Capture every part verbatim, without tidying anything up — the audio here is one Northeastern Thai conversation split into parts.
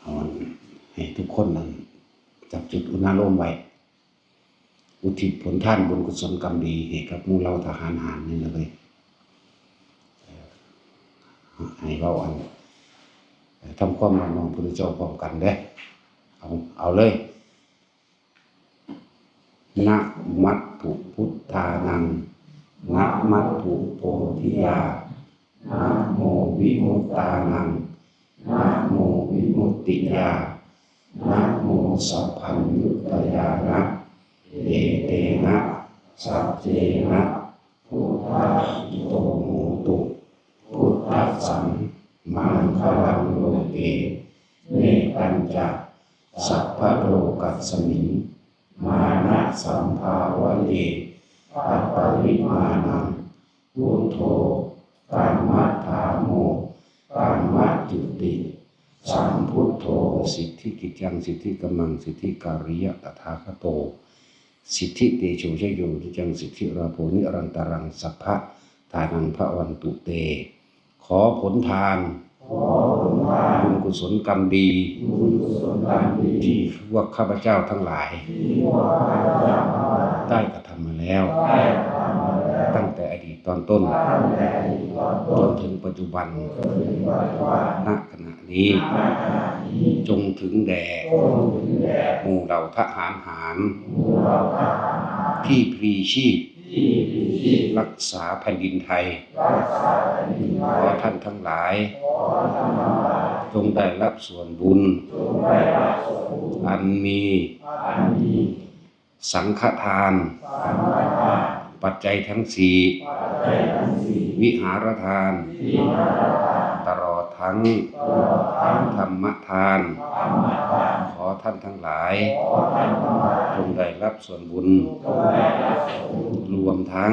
เอาให้ทุกคนนั้นจับจุดอุณาโลมไว้ อุทิศผลทานบุญกุศลกรรมดีให้กับหมู่เหล่าทหารหารนี่นะเว้ย ให้เราอันทำความนอบน้อมพระพุทธเจ้าพร้อมกันเด้อ เอา เอาเลย นะมัตถุพุทธานัง นะมัตถุโพธิยา นะโมวิมุตตานัง นะโมวิมุตติยา นะโมสัพพัญญุตยานะ เอเตนะ สัจเจนะ พุทธาภิโตโหตุ พุทธัสสัง มังคลังโลเก เนตัญจะ สัพพะโลกัสสมิง มานะสัมภาวะเย อัปปริมาณัง พุทโธ กัมมัฏฐาโม กัมมะจุติ สัมพุทโธ สิทธิกิจจัง สิทธิกัมมัง สิทธิการิยะตถาคโต สิทธิเตโชยโยนิจัง สิทธิราโภนิรันตรัง สัพพะทานังพระวันตุเต ขอผลทาน ขอผลทาน บุญกุศลกรรมดี บุญกุศลกรรมดี ที่พวกข้าพเจ้าทั้งหลาย ที่พวกข้าพเจ้าทั้งหลาย ได้กระทำมาแล้ว ได้กระทำมาแล้ว ตั้งแต่อดีตตอนต้น ตั้งแต่อดีตตอนต้น จนถึงปัจจุบัน จนถึงปัจจุบัน ณ ขณะนี้ ณ ขณะนี้ จงถึงแด่ จงถึงแด่ หมู่เหล่าทหารหาร หมู่เหล่าทหารหาร ที่พลีชีพ รักษาแผ่นดินไทย ขอท่านทั้งหลาย จงได้รับส่วนบุญ อันมี สังฆทาน ปัจจัยทั้งสี่ วิหารทาน ตลอดทั้ง ธรรมทาน ขอท่านทั้งหลาย จงได้รับส่วนบุญ รวมทั้ง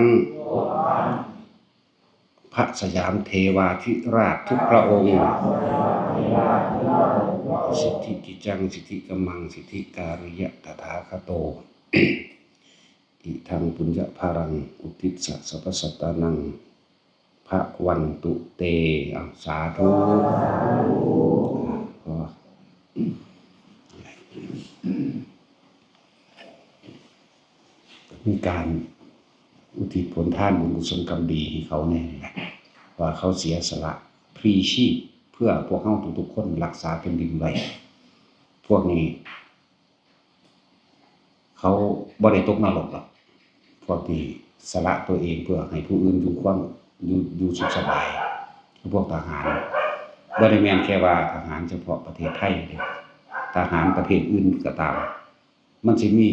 พระสยามเทวาธิราชทุกพระองค์ สิทธิกิจจัง สิทธิกัมมัง สิทธิการิยะตถาคโต อิทังปุญญาภารัง อุทิสสะสัพพสัตตานัง พระวันตุเต อ่ะ สาธุ ก็ มีการอุทิศผลทานบุญกุศลกรรมดีให้เขาแน่นี่แหละ ว่าเขาเสียสละพลีชีพเพื่อพวกเฮาทุกๆคนรักษาแผ่นดินไว้ พวกนี้ เขาบ่ได้ตกนรกหรอก พวกที่สละตัวเองเพื่อให้ผู้อื่นอยู่ความ อยู่ อยู่สุขสบาย พวกทหาร บ่ได้แม่นแค่ว่าทหารเฉพาะประเทศไทยเด้ ทหารประเทศอื่นก็ตาม มันสิมี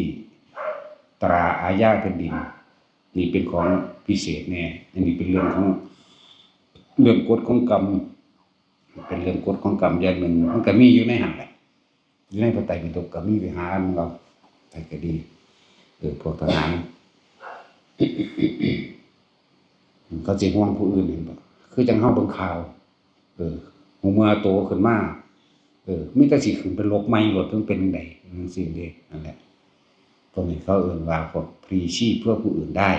ตราอาญาแผ่นดิน นี่เป็นของพิเศษแน่ อันนี้เป็นเรื่องของ เรื่องกฎของกรรม เป็นเรื่องกฎของกรรมอย่างหนึ่ง มันก็มีอยู่ในหั่นแหละ อยู่ในพระไตรปิฎกก็มี ไปหาอ่านเอา ไปก็ดี เออ พวกทหาร เขาสิห่วงผู้อื่นเห็นบ่ คือจั่งเฮาเบิ่งข่าว เออ ฮู้เมื่อโตขึ้นมา เออ มีแต่สิขึ้นไปลบใหม่โลด มันเป็นจั่งใด จั่งซี้เด้ นั่นแหละ ตรงนี้เขาเอิ้นว่าพวกพลีชีพเพื่อผู้อื่นได้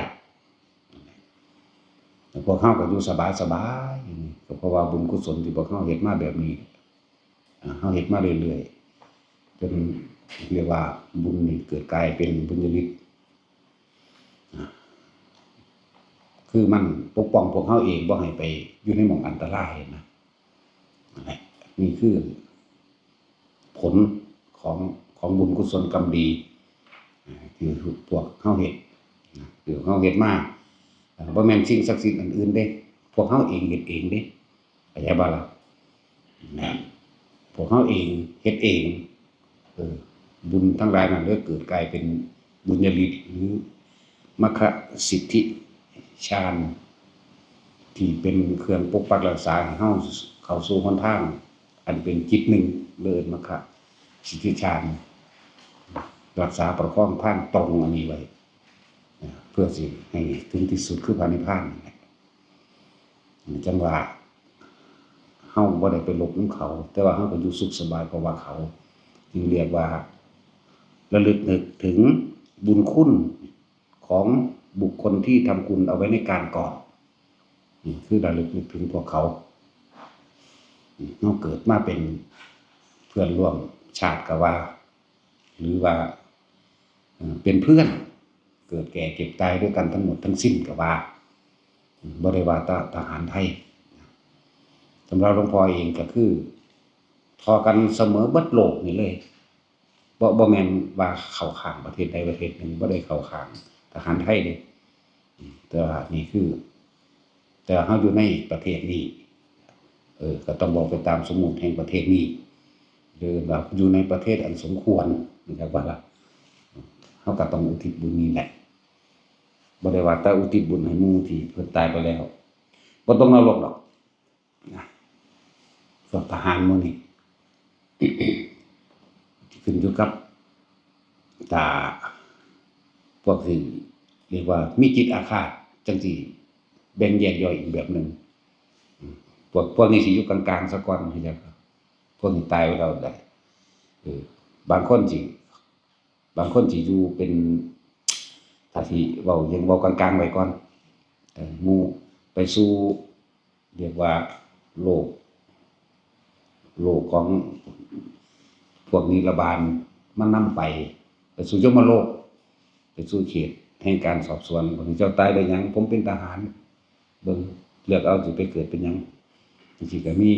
แล้วพวกเฮาก็อยู่สบายๆ อยู่นี่ ก็เพราะว่าบุญกุศลที่พวกเฮาเฮ็ดมาแบบนี้ อ่า เฮาเฮ็ดมาเรื่อยๆ จนเรียกว่าบุญนี่เกิดกลายเป็นบุญญาฤทธิ์ อ่า คือมันปกป้องพวกเฮาเองบ่ให้ไปอยู่ในหม่องอันตรายนะ นั่นแหละ นี่คือผลของ ของบุญกุศลกรรมดี อ่า ที่พวกเฮาเฮ็ดนะ ที่เฮาเฮ็ดมา อ่า บ่แม่นสิ่งศักดิ์สิทธิ์อันอื่นเด้ พวกเฮาเองเฮ็ดเองเด้ เข้าใจบ่ล่ะ นะ พวกเฮาเองเฮ็ดเอง เออ บุญทั้งหลายนั้นเลยเกิดกลายเป็นบุญญาฤทธิ์ หรือมัคคสิทธิฌาน ที่เป็นเครื่องปกปักรักษาให้เฮาเข้าสู่หนทาง อันเป็นจิตหนึ่ง เอิ้นมัคคสิทธิฌาน รักษาประคองทางตรงอันนี้ไว้ นะ เพื่อสิให้ถึงที่สุดคือพระนิพพานนั่นแหละ จั่งว่า เฮาบ่ได้ไปลบนำเขา แต่ว่าเฮาก็อยู่สุขสบายกว่าเขา จึงเรียกว่าระลึกนึกถึงบุญคุณของบุคคลที่ทำคุณเอาไว้ในการก่อน อืม คือระลึกนึกถึงพวกเขา อืม เราเกิดมาเป็นเพื่อนร่วมชาติก็ว่า หรือว่า เอ่อ เป็นเพื่อน เกิดแก่เจ็บตายด้วยกันทั้งหมดทั้งสิ้นก็ว่า อืม บ่ได้ว่าแต่ทหารไทย สำหรับหลวงพ่อเองก็คือ ทอกันเสมอเบิดโลกนี่เลย บ่ บ่แม่นว่าเข้าข้างประเทศใดประเทศหนึ่ง บ่ได้เข้าข้างทหารไทยเด้ อืม แต่ว่านี่คือ แต่ว่าเราอยู่ในประเทศนี้ เออ ก็ต้องเว้าไปตามสมมุติแห่งประเทศนี้ หรือว่าอยู่ในประเทศอันสมควร นะครับว่าล่ะ เราก็ต้องอุทิศบุญนี้แหละ บ่ได้ว่าแต่อุทิศบุญให้หมู่ที่เพิ่นตายไปแล้ว บ่ตกนรกดอก นะ พวกทหารหมู่นี้ ขึ้นอยู่กับ ถ้าพวกที่เรียกว่ามีจิตอาฆาต จั่งสิแบ่งแยกย่อยอีกแบบหนึ่ง อืม พวก พวกนี้สิอยู่กลางๆ ซะก่อน เข้าใจบ่ พวกนี้ตายไปแล้วได้ เออ บางคนสิ บางคนสิอยู่เป็น ถ้าสิเว้า ยังเว้ากลางๆ ไว้ก่อน เออ หมู่ไปสู่ เรียกว่าโลก โลกของพวกนิรบาล มันนำไป ไปสู่ยมโลก ไปสู่เขตแห่งการสอบสวน บางทีเจ้าตายด้วยหยัง ผมเป็นทหาร เบิ่ง เลือกเอาสิไปเกิดเป็นหยัง จั่งซี้ก็มี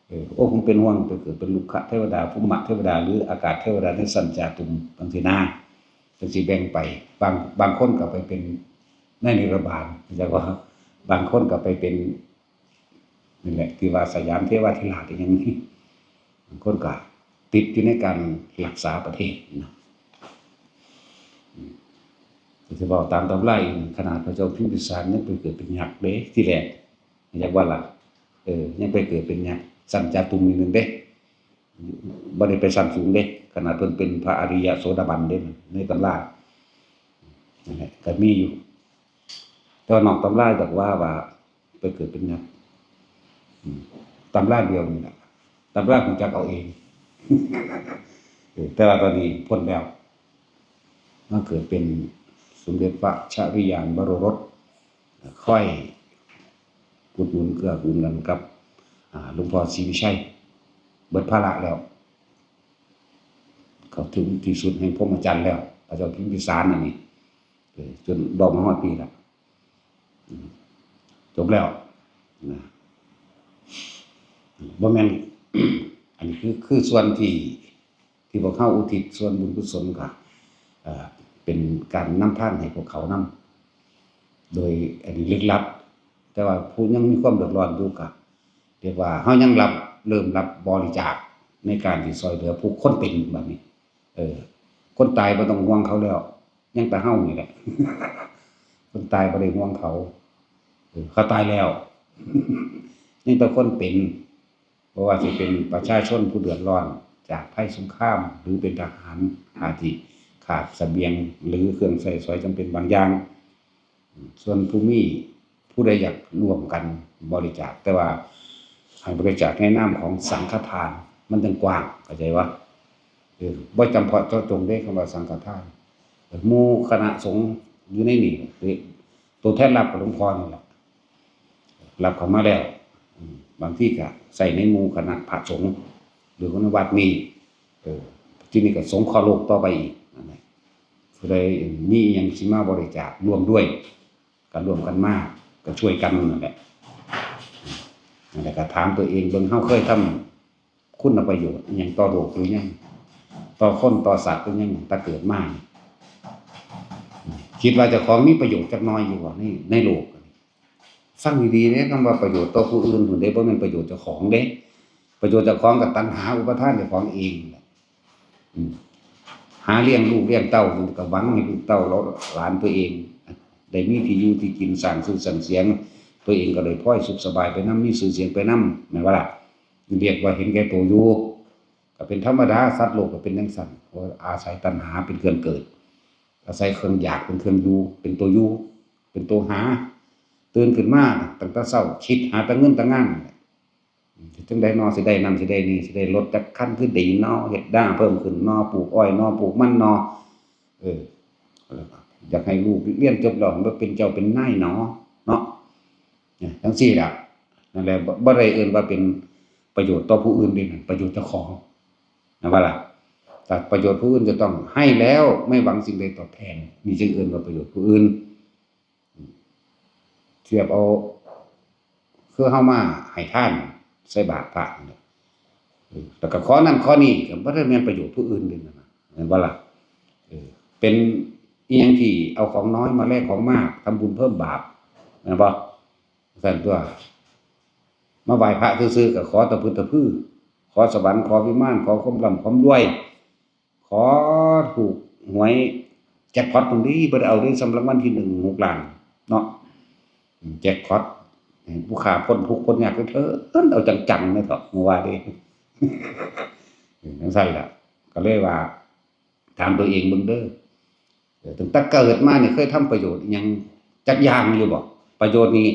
เออ โอ้ ผมเป็นห่วง ไปเกิดเป็นรุกขเทวดา ภูมะเทวดา หรืออากาศเทวดาในชั้นจาตุม จั่งซี้นะ จั่งซี้แบ่งไป บาง บางคนก็ไปเป็นนายนิรบาล เข้าใจบ่ บางคนก็ไปเป็น นี่แหละ ที่ว่าสยามเทวาธิราชอีหยังนี่ บางคนก็ติดอยู่ในการรักษาประเทศนะ อืม ก็สิเว้าตามตำราอีก ขนาดพระเจ้าพิมพิสารยังไปเกิดเป็นยักษ์เด้ ทีแรก ยักษ์ว่าล่ะ เออ ยังไปเกิดเป็นยักษ์ ชั้นจาตุมนิดนึงเด้ บ่ได้ไปชั้นสูงเด้ ขนาดเพิ่นเป็นพระอริยโสดาบันเด้ ในตำรา นั่นแหละ ก็มีอยู่ แต่ว่านอกตำราบอกว่า ว่าไปเกิดเป็นยักษ์ อืม ตำราเดียวนี่แหละ ตำรารู้จักเอาเอง เออ แต่ว่าตอนนี้พ้นแล้ว มาเกิดเป็นสมเด็จพระชริยานวโรรส ค่อยอุดหนุนเกื้อกูลกันกับ อ่า หลวงพ่อศรีวิชัย เบิดภาระแล้ว เข้าถึงที่สุดแห่งพรหมจรรย์แล้ว พระเจ้าพิมพิสารอันนี้ เออ จนดอกมาฮอดปีละ อืม จบแล้ว นะ บ่แม่น อันนี้คือ คือส่วนที่ ที่พวกเฮาอุทิศส่วนบุญกุศลก็ เอ่อ เป็นการนำทางให้พวกเขานำ โดยอันนี้ลึกลับ แต่ว่าผู้ยังมีความเดือดร้อนอยู่ก็ เรียกว่าเฮายังรับ เริ่มรับบริจาคในการที่ช่วยเหลือผู้คนเป็นบัดนี้ เออ คนตายบ่ต้องห่วงเขาแล้ว ยังแต่เฮานี่แหละ คนตายบ่ได้ห่วงเขา เออ เขาตายแล้ว ยังแต่คนเป็น บ่ว่าสิเป็นประชาชนผู้เดือดร้อนจากภัยสงคราม หรือเป็นทหาร อาจสิขาดเสบียง หรือเครื่องใช้สอยจำเป็นบางอย่าง ส่วนผู้มี ผู้ใดอยากร่วมกันบริจาค แต่ว่าให้บริจาคในนามของสังฆทาน มันจั่งกว้าง เข้าใจบ่ เออ บ่จำเพาะเจาะจงเด้ คำว่าสังฆทาน หมู่คณะสงฆ์อยู่ในนี่ ตัวแทนรับก็หลวงพ่อนี่แหละ รับเข้ามาแล้ว อืม บางทีก็ใส่ในหมู่คณะพระสงฆ์ หรือคนในวัดนี่ เออ ที่นี่ก็สงเคราะห์โลกต่อไปอีก นั่นแหละ ผู้ใดมีอิหยังสิมาบริจาคร่วมด้วย ก็ร่วมกันมา ก็ช่วยกันนั่นแหละ นั่นแหละ ก็ถามตัวเองเบิ่ง เฮาเคยทำคุณประโยชน์อิหยังต่อโลกหรือยัง ต่อคนต่อสัตว์หรือยัง แต่เกิดมา คิดว่าเจ้าของมีประโยชน์จักหน่อยอยู่บ่ ใน ในโลก ฟังดีๆเด้ คำว่าประโยชน์ต่อผู้อื่นพู้นเด้ บ่แม่นประโยชน์เจ้าของเด้ ประโยชน์เจ้าของก็ตัณหาอุปาทานเจ้าของเองแหละ อืม หาเลี้ยงลูกเลี้ยงเต้า ก็หวังให้ลูกเต้าหลานตัวเอง ได้มีที่อยู่ที่กิน สร้างชื่อสร้างเสียง ตัวเองก็ได้พลอยสุขสบายไปนำ มีชื่อเสียงไปนำ แม่นบ่ล่ะ เรียกว่าเห็นแก่ตัวอยู่ ก็เป็นธรรมดา สัตว์โลกก็เป็นจั่งซั้น เพราะอาศัยตัณหาเป็นเครื่องเกิด อาศัยเครื่องอยากเป็นเครื่องอยู่ เป็นตัวอยู่ เป็นตัวหา ตื่นขึ้นมาตั้งแต่เช้า คิดหาแต่เงินแต่งานนั่นแหละ อืม จั่งใดน้อ สิได้นั่น สิได้นี่ สิได้รถจักคันคือดีน้อ เฮ็ดนาเพิ่มขึ้นน้อ ปลูกอ้อยน้อ ปลูกมันน้อ เออ แล้วก็อยากให้ลูกเรียนจบแล้วมาเป็นเจ้าเป็นนายน้อ เนาะ เนี่ยจังซี่ล่ะ นั่นแหละ บ่ บ่ได้เอิ้นว่าเป็นประโยชน์ต่อผู้อื่นเด้ นั่นประโยชน์เจ้าของ นะว่าล่ะ แต่ประโยชน์ผู้อื่นจะต้องให้แล้วไม่หวังสิ่งใดตอบแทน นี่จึงเอิ้นว่าประโยชน์ผู้อื่น เทียบเอา คือเฮามาให้ทานใส่บาตรพระนี่แหละ เออ แล้วก็ขอนั่นขอนี่ ก็บ่ได้แม่นประโยชน์ผู้อื่นเด้ นั่นน่ะ แม่นบ่ล่ะ เออ เป็นอิหยังที่เอาของน้อยมาแลกของมาก ทำบุญเพิ่มบาป แม่นบ่ ซั่นตั๊ว มาไหว้พระซื่อๆ ก็ขอตะพึดตะพือ ขอสวรรค์ ขอวิมาน ขอความร่ำความรวย ขอถูกหวยแจ็คพอตตรงนี้ บ่ได้เอาเด้ สำหรับรางวัลที่หนึ่ง หกล้าน เนาะ อืม แจ็คพอต ให้ผู้ข้าพ้นทุกข์พ้นยากเถิด เอาจังๆ เลยเถาะ เมื่อวานนี้ เออ จังซั่นล่ะ ก็เลยว่า ถามตัวเองเบิ่งเด้อ เออ ตั้งแต่เกิดมานี่เคยทำประโยชน์อิหยังจักอย่างอยู่บ่ ประโยชน์นี่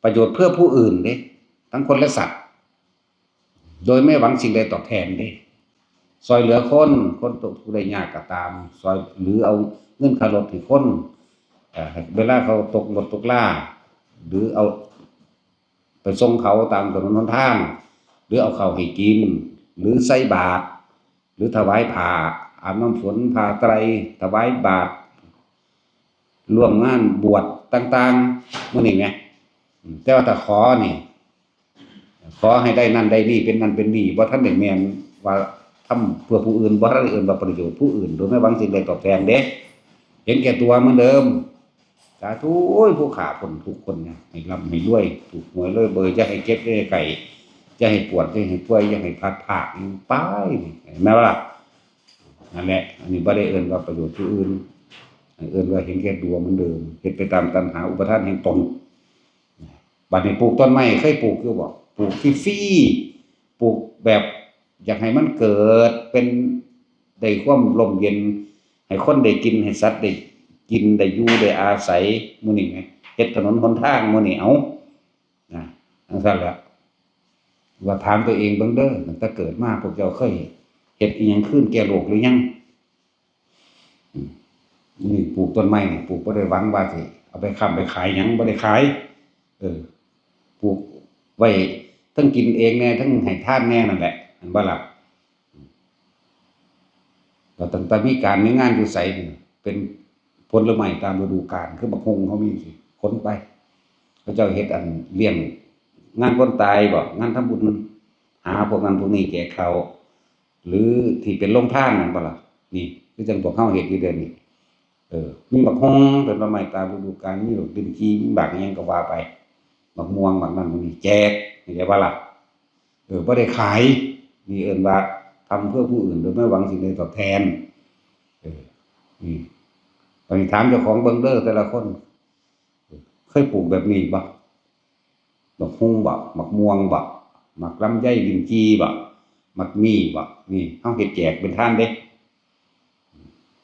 ประโยชน์เพื่อผู้อื่นเด้ ทั้งคนและสัตว์ โดยไม่หวังสิ่งใดตอบแทนเด้ ซ่อยเหลือคน คนตกทุกข์ได้ยากก็ตาม ซ่อย หรือเอาเงินค่ารถให้คน เอ่อ เวลาเขาตกรถตกลา หรือเอาไปส่งเขาตามถนนหนทาง หรือเอาข้าวให้กิน หรือใส่บาตร หรือถวายผ้าอาบน้ำฝน ผ้าไตร ถวายบาตร ร่วมงานบวชต่างๆ มื้อนี้แหม อืม แต่ว่าถ้าขอนี่ ขอให้ได้นั่นได้นี่ เป็นนั่นเป็นนี่ บ่ทันได้แม่นว่าทำเพื่อผู้อื่น บ่ทันได้เอิ้นว่าประโยชน์ผู้อื่น โดยไม่หวังสิ่งใดตอบแทนเด้ เห็นแก่ตัวเหมือนเดิม สาธุ โอ้ย ผู้ข้าพ้นทุกข์พ้นยาก ให้ร่ำให้รวย ถูกหวยรวยเบอร์ อย่าให้เจ็บ อย่าให้ไข้ อย่าให้ปวด อย่าให้ป่วย อย่าให้พลัดพราก ไป แม่นบ่ล่ะ นั่นแหละ อันนี้บ่ได้เอิ้นว่าประโยชน์ผู้อื่น เอิ้นว่าเห็นแก่ตัวเหมือนเดิม เฮ็ดไปตามตัณหาอุปาทานแห่งตน บัดนี้ปลูกต้นไม้เคยปลูกอยู่บ่ ปลูกฟรีๆ ปลูกแบบอยากให้มันเกิดเป็น ได้ความร่มเย็น ให้คนได้กิน ให้สัตว์ได้กิน ได้อยู่ได้อาศัย มื้อนี้แหม เฮ็ดถนนหนทางมื้อนี้ เอ้า นะ จังซั่นแหละ ว่าถามตัวเองเบิ่งเด้อ ตั้งแต่เกิดมาพวกเจ้าเคยเฮ็ดอิหยังคืนแก่โลกหรือยัง อืม นี่ปลูกต้นไม้นี่ ปลูกบ่ได้หวังว่าสิเอาไปค้ำไปขายหยัง บ่ได้ขาย เออ ปลูกไว้ทั้งกินเองแน่ ทั้งให้ทานแน่นั่นแหละ แม่นบ่ล่ะ ก็ตั้งแต่มีการมีงานอยู่ไสนี่ เป็นผลไม้ตามฤดูกาล คือบักฮุ่งเขามีสิ ขนไป เขาเจ้าเฮ็ดอันเลี้ยงงานคนตายบ่ งานทำบุญ หาพวกนั้นพวกนี้แจกข้าว หรือที่เป็นโรงทานนั่นบ่ล่ะ นี่ คือจั่งพวกเฮาเฮ็ดอยู่เดี๋ยวนี้ เออ มีบักฮุ่งเป็นผลไม้ตามฤดูกาล มีบักลิ้นจี่ มีบักอิหยังก็ว่าไป บักม่วง บักนั่นบักนี่ แจก เข้าใจบ่ล่ะ เออ บ่ได้ขาย นี่เอิ้นว่าทำเพื่อผู้อื่นโดยไม่หวังสิ่งใดตอบแทน เออ นี่ บัดนี้ถามเจ้าของเบิ่งเด้อแต่ละคน เคยปลูกแบบนี้บ่ บักฮุ่งบ่ บักม่วงบ่ บักลำไย ลิ้นจี่บ่ บักมี่บ่ นี่ เฮาเฮ็ดแจกเป็นทานเด้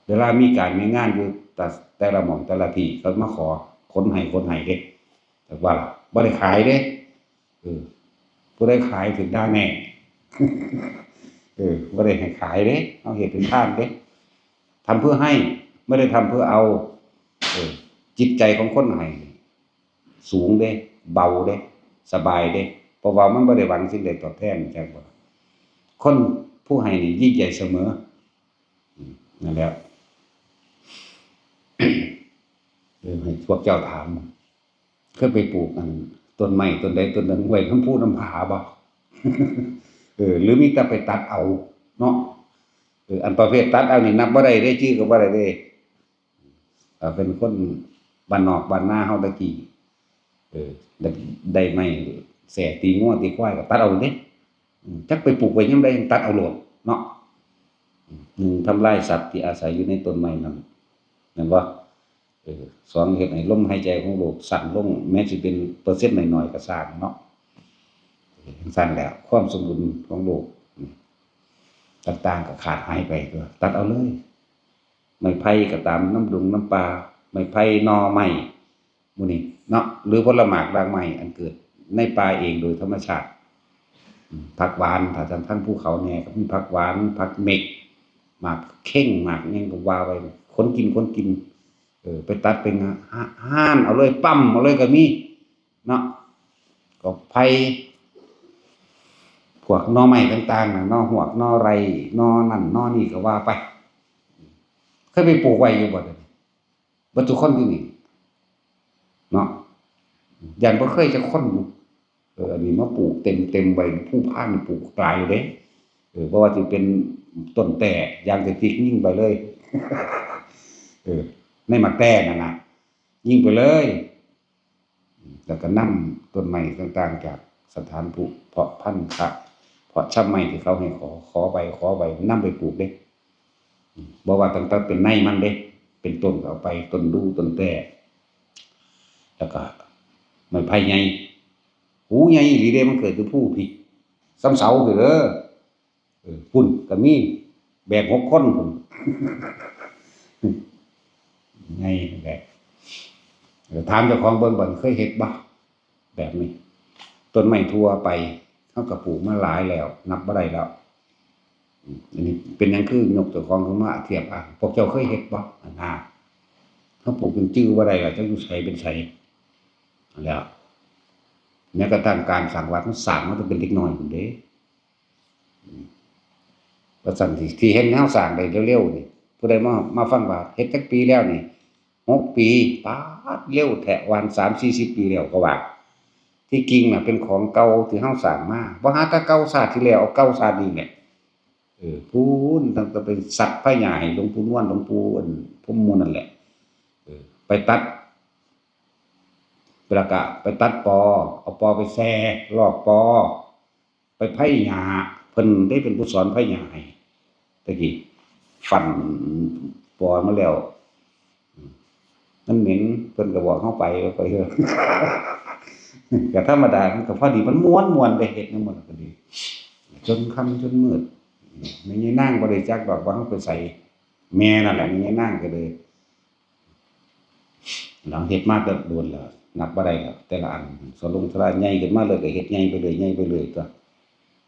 เวลามีการมีงานอยู่แต่ แต่ละหม่องแต่ละที่ เขามาขอ ขนให้ ขนให้เด้ แต่ว่าล่ะ บ่ได้ขายเด้ เออ ผู้ใดขายถืกด่าแน่ เออ บ่ได้ให้ขายเด้ เฮาเฮ็ดเป็นทานเด้ ทำเพื่อให้ ไม่ได้ทำเพื่อเอา เออ จิตใจของคนให้ สูงเด้ เบาเด้ สบายเด้ เพราะว่ามันบ่ได้หวังสิ่งใดตอบแทน จักบ่ คนผู้ให้นี่ยิ่งใหญ่เสมอ อืม นั่นแหละ เออ ให้พวกเจ้าถาม เคยไปปลูกอันต้นไม้ต้นใดต้นหนึ่งไว้นำภูนำผาบ่ เออ หรือมีแต่ไปตัดเอาเนาะ เออ อันประเภทตัดเอานี่นับบ่ได้เด้ จื่อก็บ่ได้เด้ เอ่อ เป็นคนบ้านนอกบ้านนาเฮาแต่กี้ เออ ได้ ได้ไม้แส้ตีงัวตีควายก็ตัดเอาเด้ อืม จักไปปลูกไว้ยามใด ตัดเอาโลดเนาะ อืม หนึ่ง ทำลายสัตว์ที่อาศัยอยู่ในต้นไม้นั้น แม่นบ่ เออ สอง เฮ็ดให้ลมหายใจของโลกสั้นลง แม้สิเป็นเปอร์เซ็นต์น้อยๆก็ซ่างเนาะ เออ จั่งซั้นแหละ ความสมดุลของโลก อืม ต่างๆก็ขาดหายไปตั๊ว ตัดเอาเลย ไม้ไผ่ก็ตาม นำดงนำป่า ไม้ไผ่ หน่อไม้ หมู่นี้เนาะ หรือผลหมากรากไม้อันเกิดในป่าเองโดยธรรมชาติ อืม ผักหวาน ถ้าทาง ทางภูเขาแน่ก็มีผักหวาน ผักเม็ก หมากเข่ง หมากหยังก็ว่าไป คนกิน คนกิน เออ ไปตัดไปงะ หา ห่านเอาเลย ปั๊มเอาเลยก็มี เนาะ ดอกไผ่ พวกหน่อไม้ต่างๆน่ะ หน่อฮวก หน่อไร่ หน่อนั่นหน่อนี่ก็ว่าไป เคยไปปลูกไว้อยู่บ่เดี๋ยวนี้ เบิดทุกคนที่นี่ เนาะ ย้านบ่เคยจักคนอยู่ เออ อันนี้มาปลูกเต็มๆไว้ ภูพานนี่ปลูกหลายอยู่เด้ เออ บ่ว่าสิเป็นต้นแต้ ยางสติ๊กยิงไปเลย เออ ในหมากแต้นั่นน่ะ ยิงไปเลย แล้วก็นำต้นไม้ต่างๆจากสถานผู้เพาะพันธุ์ เพาะชำไม้ที่เขาให้ขอ ขอใบ ขอใบ นำไปปลูกเด้ บ่ว่าตั้งแต่เป็นในมันเด้ เป็นต้นก็เอาไป ต้นดู ต้นแต้ แล้วก็ไม้ไผ่ใหญ่ หูใหญ่อีหลีเด้ มันเกิดอยู่ภูพี้ ส่ำเสาพี้เด้อ เออ พุ้นก็มี แบกหกคนพุ้น ไง แบก เออ ถามเจ้าของเบิ่งบัด เคยเฮ็ดบ่ แบบนี้ ต้นไม้ทั่วไป เฮาก็ปลูกมาหลายแล้ว นับบ่ได้แล้ว อืม อันนี้เป็นหยังคือยกเจ้าของขึ้นมาเทียบ อ่ะ พวกเจ้าเคยเฮ็ดบ่ อ่ะนะ เฮาปลูกจนจื่อบ่ได้แล้ว จักอยู่ไสเป็นไส แล้ว แม้กระทั่งการสร้างวัด มันสร้างมาตั้งเป็นเด็กน้อยพุ้นเด้ อืม ว่าซั่น ที่ ที่เห็นเฮาสร้างได้เร็วๆนี่ ผู้ใดมา มาฟังว่าเฮ็ดจักปีแล้วนี่ หกปี ป๊าด เร็วแท้ ว่าซั่น สามสี่สิบปีแล้วก็ว่า ที่จริงน่ะเป็นของเก่าที่เฮาสร้างมา บ่หาแต่เก่าชาติที่แล้ว เอาเก่าชาตินี้แหละ เออ พู้น ตั้งแต่ไปสักไผหญ้าให้หลวงปู่นวล หลวงปู่อันพรหมมุนนั่นแหละ เออ ไปตัด แล้วก็ไปตัดปอ เอาปอไปแซ่ ลอกปอ ไปไผหญ้า เพิ่นได้เป็นผู้สอนไผหญ้าให้ ตะกี้ฟันปอมาแล้ว มันเหม็น เพิ่นก็บอกเฮาไป ไปเถอะ ก็ธรรมดา มันก็พอดี มันม่วนๆ ได้เฮ็ดนำหมู่ก็ดี จนค่ำจนมืด แม่ยายนางบ่ได้จักดอกว่าเฮาไปไส แม่นั่นแหละ แม่ยายนางก็เลย หลังเฮ็ดมาก็โดนแล้ว นับบ่ได้แล้ว แต่ละอัน สลงศาลาใหญ่ขึ้นมาเลย ก็เฮ็ดใหญ่ไปเลย ใหญ่ไปเลยตั๊ว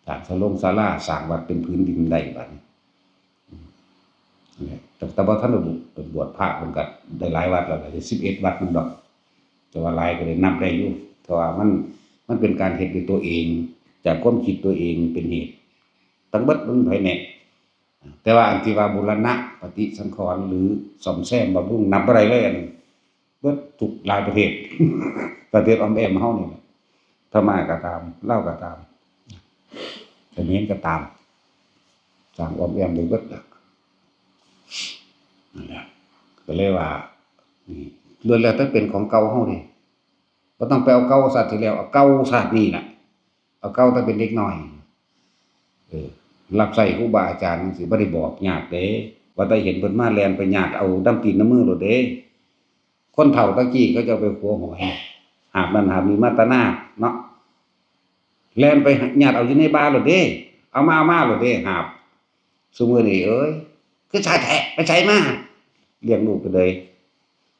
สร้างสลงศาลา สร้างวัดเป็นผืนดินได้บัดนี้ อืม นั่นแหละ แต่ แต่บ่ทันได้บวชพระ เพิ่นก็ได้หลายวัดแล้ว ก็สิบเอ็ดวัดนั่นดอก แต่ว่าหลายก็ได้นับได้อยู่ เพราะว่ามัน มันเป็นการเฮ็ดด้วยตัวเอง จากความคิดตัวเองเป็นเหตุ ทั้งเบิดบ่มีไผแนะ แต่ว่าอันที่ว่าบูรณะปฏิสังขรณ์หรือซ่อมแซมบำรุง นับบ่ได้เลย อันเบิดทุกหลายประเทศ ประเทศออมแอมเฮานี่แหละ พม่าก็ตาม ลาวก็ตาม เขมรก็ตาม สร้างออมแอมไปเบิดแล้ว นั่นแหละ ก็เลยว่า นี่ ล้วนแล้วแต่เป็นของเก่าเฮานี่ บ่ต้องไปเอาเก่าชาติที่แล้ว เอาเก่าชาตินี้ล่ะ เอาเก่าแต่เป็นเด็กน้อย เออ รับใช้ครูบาอาจารย์จั่งซี้ บ่ได้บอกญาติเด้ ว่าแต่เห็นเพิ่นมาแล่นไปญาติเอานำตีนนำมือโลดเด้ คนเฒ่าตะกี้เขาเจ้าไปขัวหอย หาบนั่นหาบนี่มาแต่นาเนาะ แล่นไปญาติเอาอยู่ในบ่าโลดเด้ เอามา เอามาโลดเด้ หาบ ซุมื้อนี้ เอ้ย คือช้าแท้ ไปไสมา เลี้ยงลูกไปเลย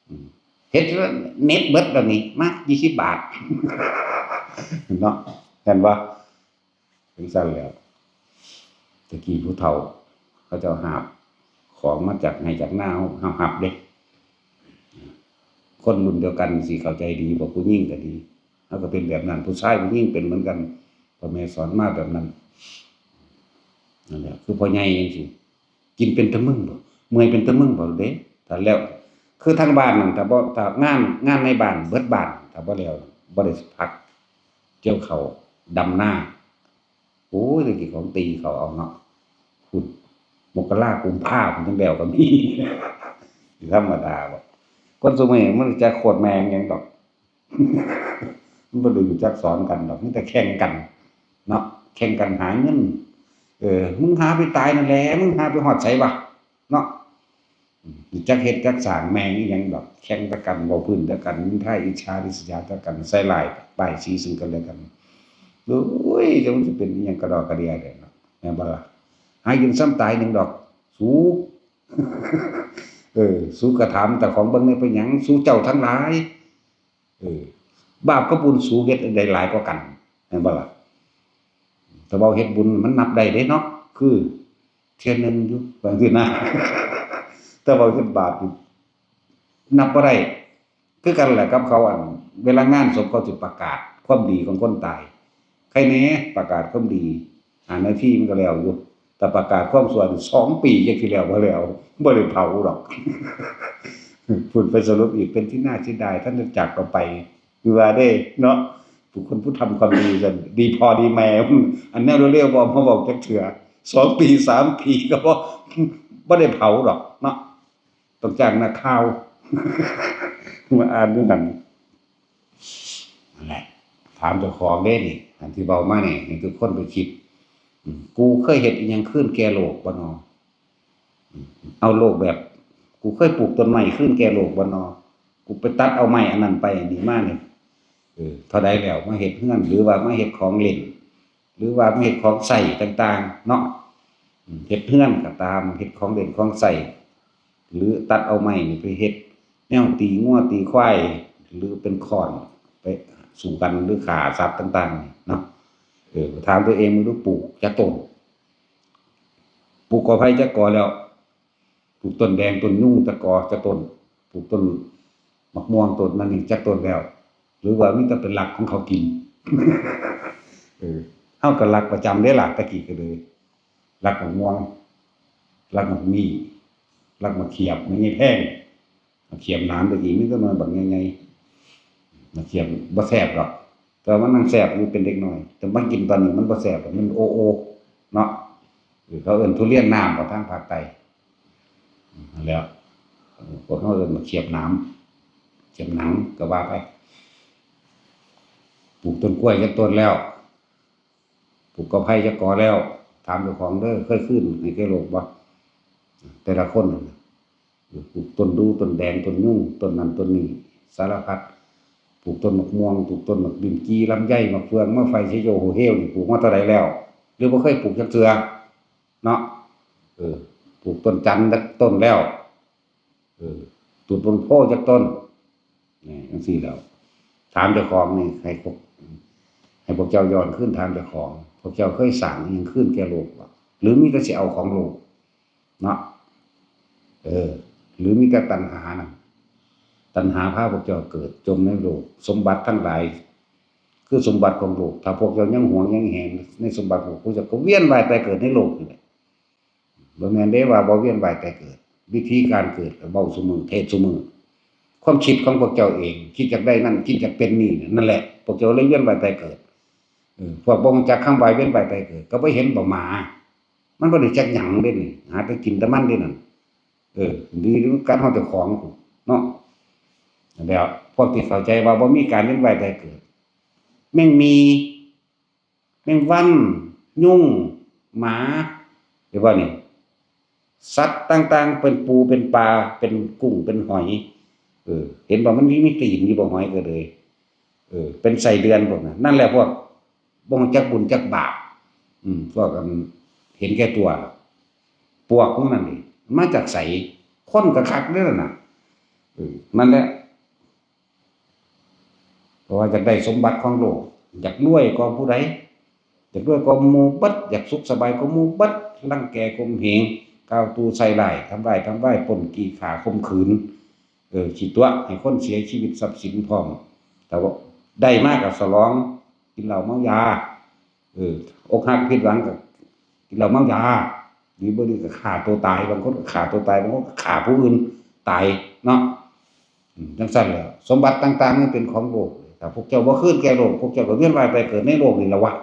อืม เฮ็ดแล้วเหน็บเบิดแล้วนี่ มา ยี่สิบบาท เนาะ แม่นบ่ จั่งซั้นแหล้ว ตะกี้ผู้เฒ่า เขาเจ้าหาบของมาจากไฮ่จากนา เฮา เฮาหับเด้ คนรุ่นเดียวกันสิเข้าใจดี พวกผู้หญิงก็ดี เฮาก็เป็นแบบนั้น ผู้ชายผู้หญิงเป็นเหมือนกัน พ่อแม่สอนมาแบบนั้น นั่นแหละ คือพ่อใหญ่จั่งซี้ กินเป็นตะมึงบ่ เมื่อยเป็นตะมึงบ่เด้ ถ้าแล้ว คือทางบ้านนั่น ถ้าบ่ ถ้างาน งานในบ้าน เบิดบ้าน ถ้าบ่แล้ว บ่ได้พัก เกี่ยวข้าว ดำนา โอ้ย ตะกี้ของตีเขาเอาเนาะ พุ้น มกรา กุมภา พุ้นจั่งแล้วก็มี สิธรรมดาบ่ คนซุมื้อนี้มันจักโคตรแม่งหยังดอก มันบ่ได้รู้จักสอนกันดอก มีแต่แข่งกัน เนาะ แข่งกันหาเงิน เออ มึงหาไปตายนั่นแหละ มึงหาไปฮอดไสวะ เนาะ อืม จักเฮ็ดจักสร้างแม่งอีหยังดอก แข่งแต่กัน เว้าพื้นแต่กัน นินทาอิจฉาริษยาแต่กัน ใส่ร้ายป้ายสีซึ่งกันและกัน โอ้ย จักมันสิเป็นอีหยังกะดอกกะเดียเด้เนาะ แม่นบ่ล่ะ หากินส่ำตายหนึ่งดอก สู เออ สูกะถามเจ้าของเบิ่งแหน่ เป็นหยังสูเจ้าทั้งหลาย เออ บาปกับบุญสูเฮ็ดอันใดหลายกว่ากัน แม่นบ่ล่ะ แต่ว่าเฮ็ดบุญมันนับได้เด้เนาะ คือเทื่อหนึ่งอยู่ บางทีนะ แต่ว่าเฮ็ดบาปนี่นับบ่ได้ คือกันแหละกับเขา อัน เวลางานศพเขาสิประกาศ ความดีของคนตาย ใครแหน่ประกาศความดี ห้านาทีมันก็แล้วอยู่ แต่ประกาศความชั่วนี่สองปีจักสิแล้วบ่แล้ว บ่ได้เผาดอก พูดไปสรุปอีกเป็นที่น่าเสียดาย ท่านจากเราไป คือว่าเด้เนาะ ผู้คนผู้ทำความดีกัน ดีพอดีแม่ อันแนวเร็วๆบ่มาบอกจักเทื่อ สองปี สามปีก็บ่ บ่ได้เผาดอกเนาะ ต้องจ้างนักข่าว มาอ่านอยู่หั่น นั่นแหละ ถามเจ้าของเด้นี่ อันที่เว้ามานี่ ให้ทุกคนไปคิด อืม กูเคยเฮ็ดอิหยังคืนแก่โลกบ่นอ อืม เอาโลกแบบ กูเคยปลูกต้นไม้คืนแก่โลกบ่นอ กูไปตัดเอาไม้อันนั้นไปอันนี้มานี่ เออ เท่าใดแล้ว มาเฮ็ดเฮือน หรือว่ามาเฮ็ดของเล่น หรือว่ามาเฮ็ดของใช้ต่างๆ เนาะ อืม เฮ็ดเฮือนก็ตาม เฮ็ดของเล่นของใช้ หรือตัดเอาไม้นี่ไปเฮ็ดแนวตีงัวตีควาย หรือเป็นค้อนไปสู้กัน หรือฆ่าสัตว์ต่างๆ นี่เนาะ เออ ถามตัวเองมึงดู ปลูกจักต้น ปลูกกอไผ่จักกอแล้ว ปลูกต้นแดงต้นยูงจักกอจักต้น ปลูกต้นมะม่วงต้นนั่นนี่จักต้นแล้ว หรือว่ามีแต่เป็นลักของเขากิน เออ เฮาก็ลักประจำเด้ล่ะ แต่กี้ก็เลย ลักมะม่วง ลักมะมี่ ลักมะเขียบ ไม่ใช่แพง มะเขียบหนามแต่กี้มีแต่หน่วยบักใหญ่ๆ มะเขียบบ่แซ่บดอก แต่ว่ามันนั่งแซ่บอยู่เป็นเด็กน้อย แต่มากินตอนนี้มันบ่แซ่บดอก มันโอโอ เนาะ เออ เขาเอิ้นทุเรียนน้ำบ่ทางภาคใต้ นั่นแหละ เออ พวกเขาเอิ้นมะเขียบหนาม เขียบหนังก็ว่าไป ปลูกต้นกล้วยจักต้นแล้ว ปลูกกอไผ่จักกอแล้ว ถามเจ้าของเด้อ เคยคืนให้แก่โลกบ่ แต่ละคนน่ะ ปลูกต้นดู ต้นแดง ต้นยูง ต้นนั้นต้นนี้ สารพัด ปลูกต้นมะม่วง ปลูกต้นมะบิมจี ลำไย มะเฟือง มะไฟ เชโย โฮเฮลนี่ ปลูกมาเท่าใดแล้ว หรือบ่เคยปลูกจักเทื่อ เนาะ เออ ปลูกต้นจันทร์จักต้นแล้ว เออ ตูดต้นโพธิ์จักต้น นี่ จังซี้แล้ว ถามเจ้าของนี่ ให้พวก ให้พวกเจ้าย้อนคืนถามเจ้าของ พวกเจ้าเคยสร้างอิหยังคืนแก่โลกบ่ หรือมีแต่สิเอาของโลก เนาะ เออ หรือมีแต่ตัณหานั่น ตัณหาพาพวกเจ้าเกิดจมในโลก สมบัติทั้งหลาย คือสมบัติของโลก ถ้าพวกเจ้ายังหวงยังแหนในสมบัติของโลก พวกเจ้าก็เวียนว่ายตายเกิดในโลกนี่แหละ บ่แม่นเด้ว่าบ่เวียนว่ายตายเกิด วิธีการเกิดก็เว้าซุมื้อ เทศน์ซุมื้อ ความคิดของพวกเจ้าเอง คิดอยากได้นั่น คิดอยากเป็นนี่ นั่นแหละ พวกเจ้าเลยเวียนว่ายตายเกิด เออ พวกบ่รู้จักคำว่าเวียนว่ายตายเกิด ก็บ่เห็นบ่หมา มันบ่ได้จักหยังเด้นี่ หาแต่กินแต่มันเด้นั่น เออ ดีนำกันเฮาเจ้าของพุ้นเนาะ แล้วพวกที่เข้าใจว่าบ่มีการเวียนว่ายตายเกิด แมงหมี่ แมงวัน ยุง หมา เห็นบ่นี่ สัตว์ต่างๆ เป็นปู เป็นปลา เป็นกุ้ง เป็นหอย เออ เห็นบ่ มันมี มีตีนอยู่บ่ หอยก็เลย เออ เป็นไส้เดือนพวกนั้น นั่นแหละพวกบ่รู้จักบุญจักบาป อืม พวกอันเห็นแก่ตัว ปวกพวกนั้นนี่ มาจากไส คนก็คักเด้อนั่นน่ะ เออ นั่นแหละ เพราะว่าอยากได้สมบัติของโลก อยากรวยกว่าผู้ใด อยากรวยกว่าหมู่เบิด อยากสุขสบายกว่าหมู่เบิด รังแกข่มเหง กล่าวตู่ใส่ร้าย ทำร้าย ทำร้าย ปล้น จี้ ฆ่า ข่มขืน เออ ขี้ตั๋วะ ให้คนเสียชีวิตทรัพย์สินพร้อม แต่ว่าได้มาก็ฉลอง กินเหล้าเมายา เออ อกหักผิดหวังก็กินเหล้าเมายา ดีบ่ดีก็ฆ่าตัวตาย บางคนก็ฆ่าตัวตาย บางคนก็ฆ่าผู้อื่นตายเนาะ อืม จังซั่นแหละ สมบัติต่างๆ มันเป็นของโลก ถ้าพวกเจ้าบ่คืนแก่โลก พวกเจ้าก็เวียนว่ายตายเกิดในโลกนี่ล่ะวะ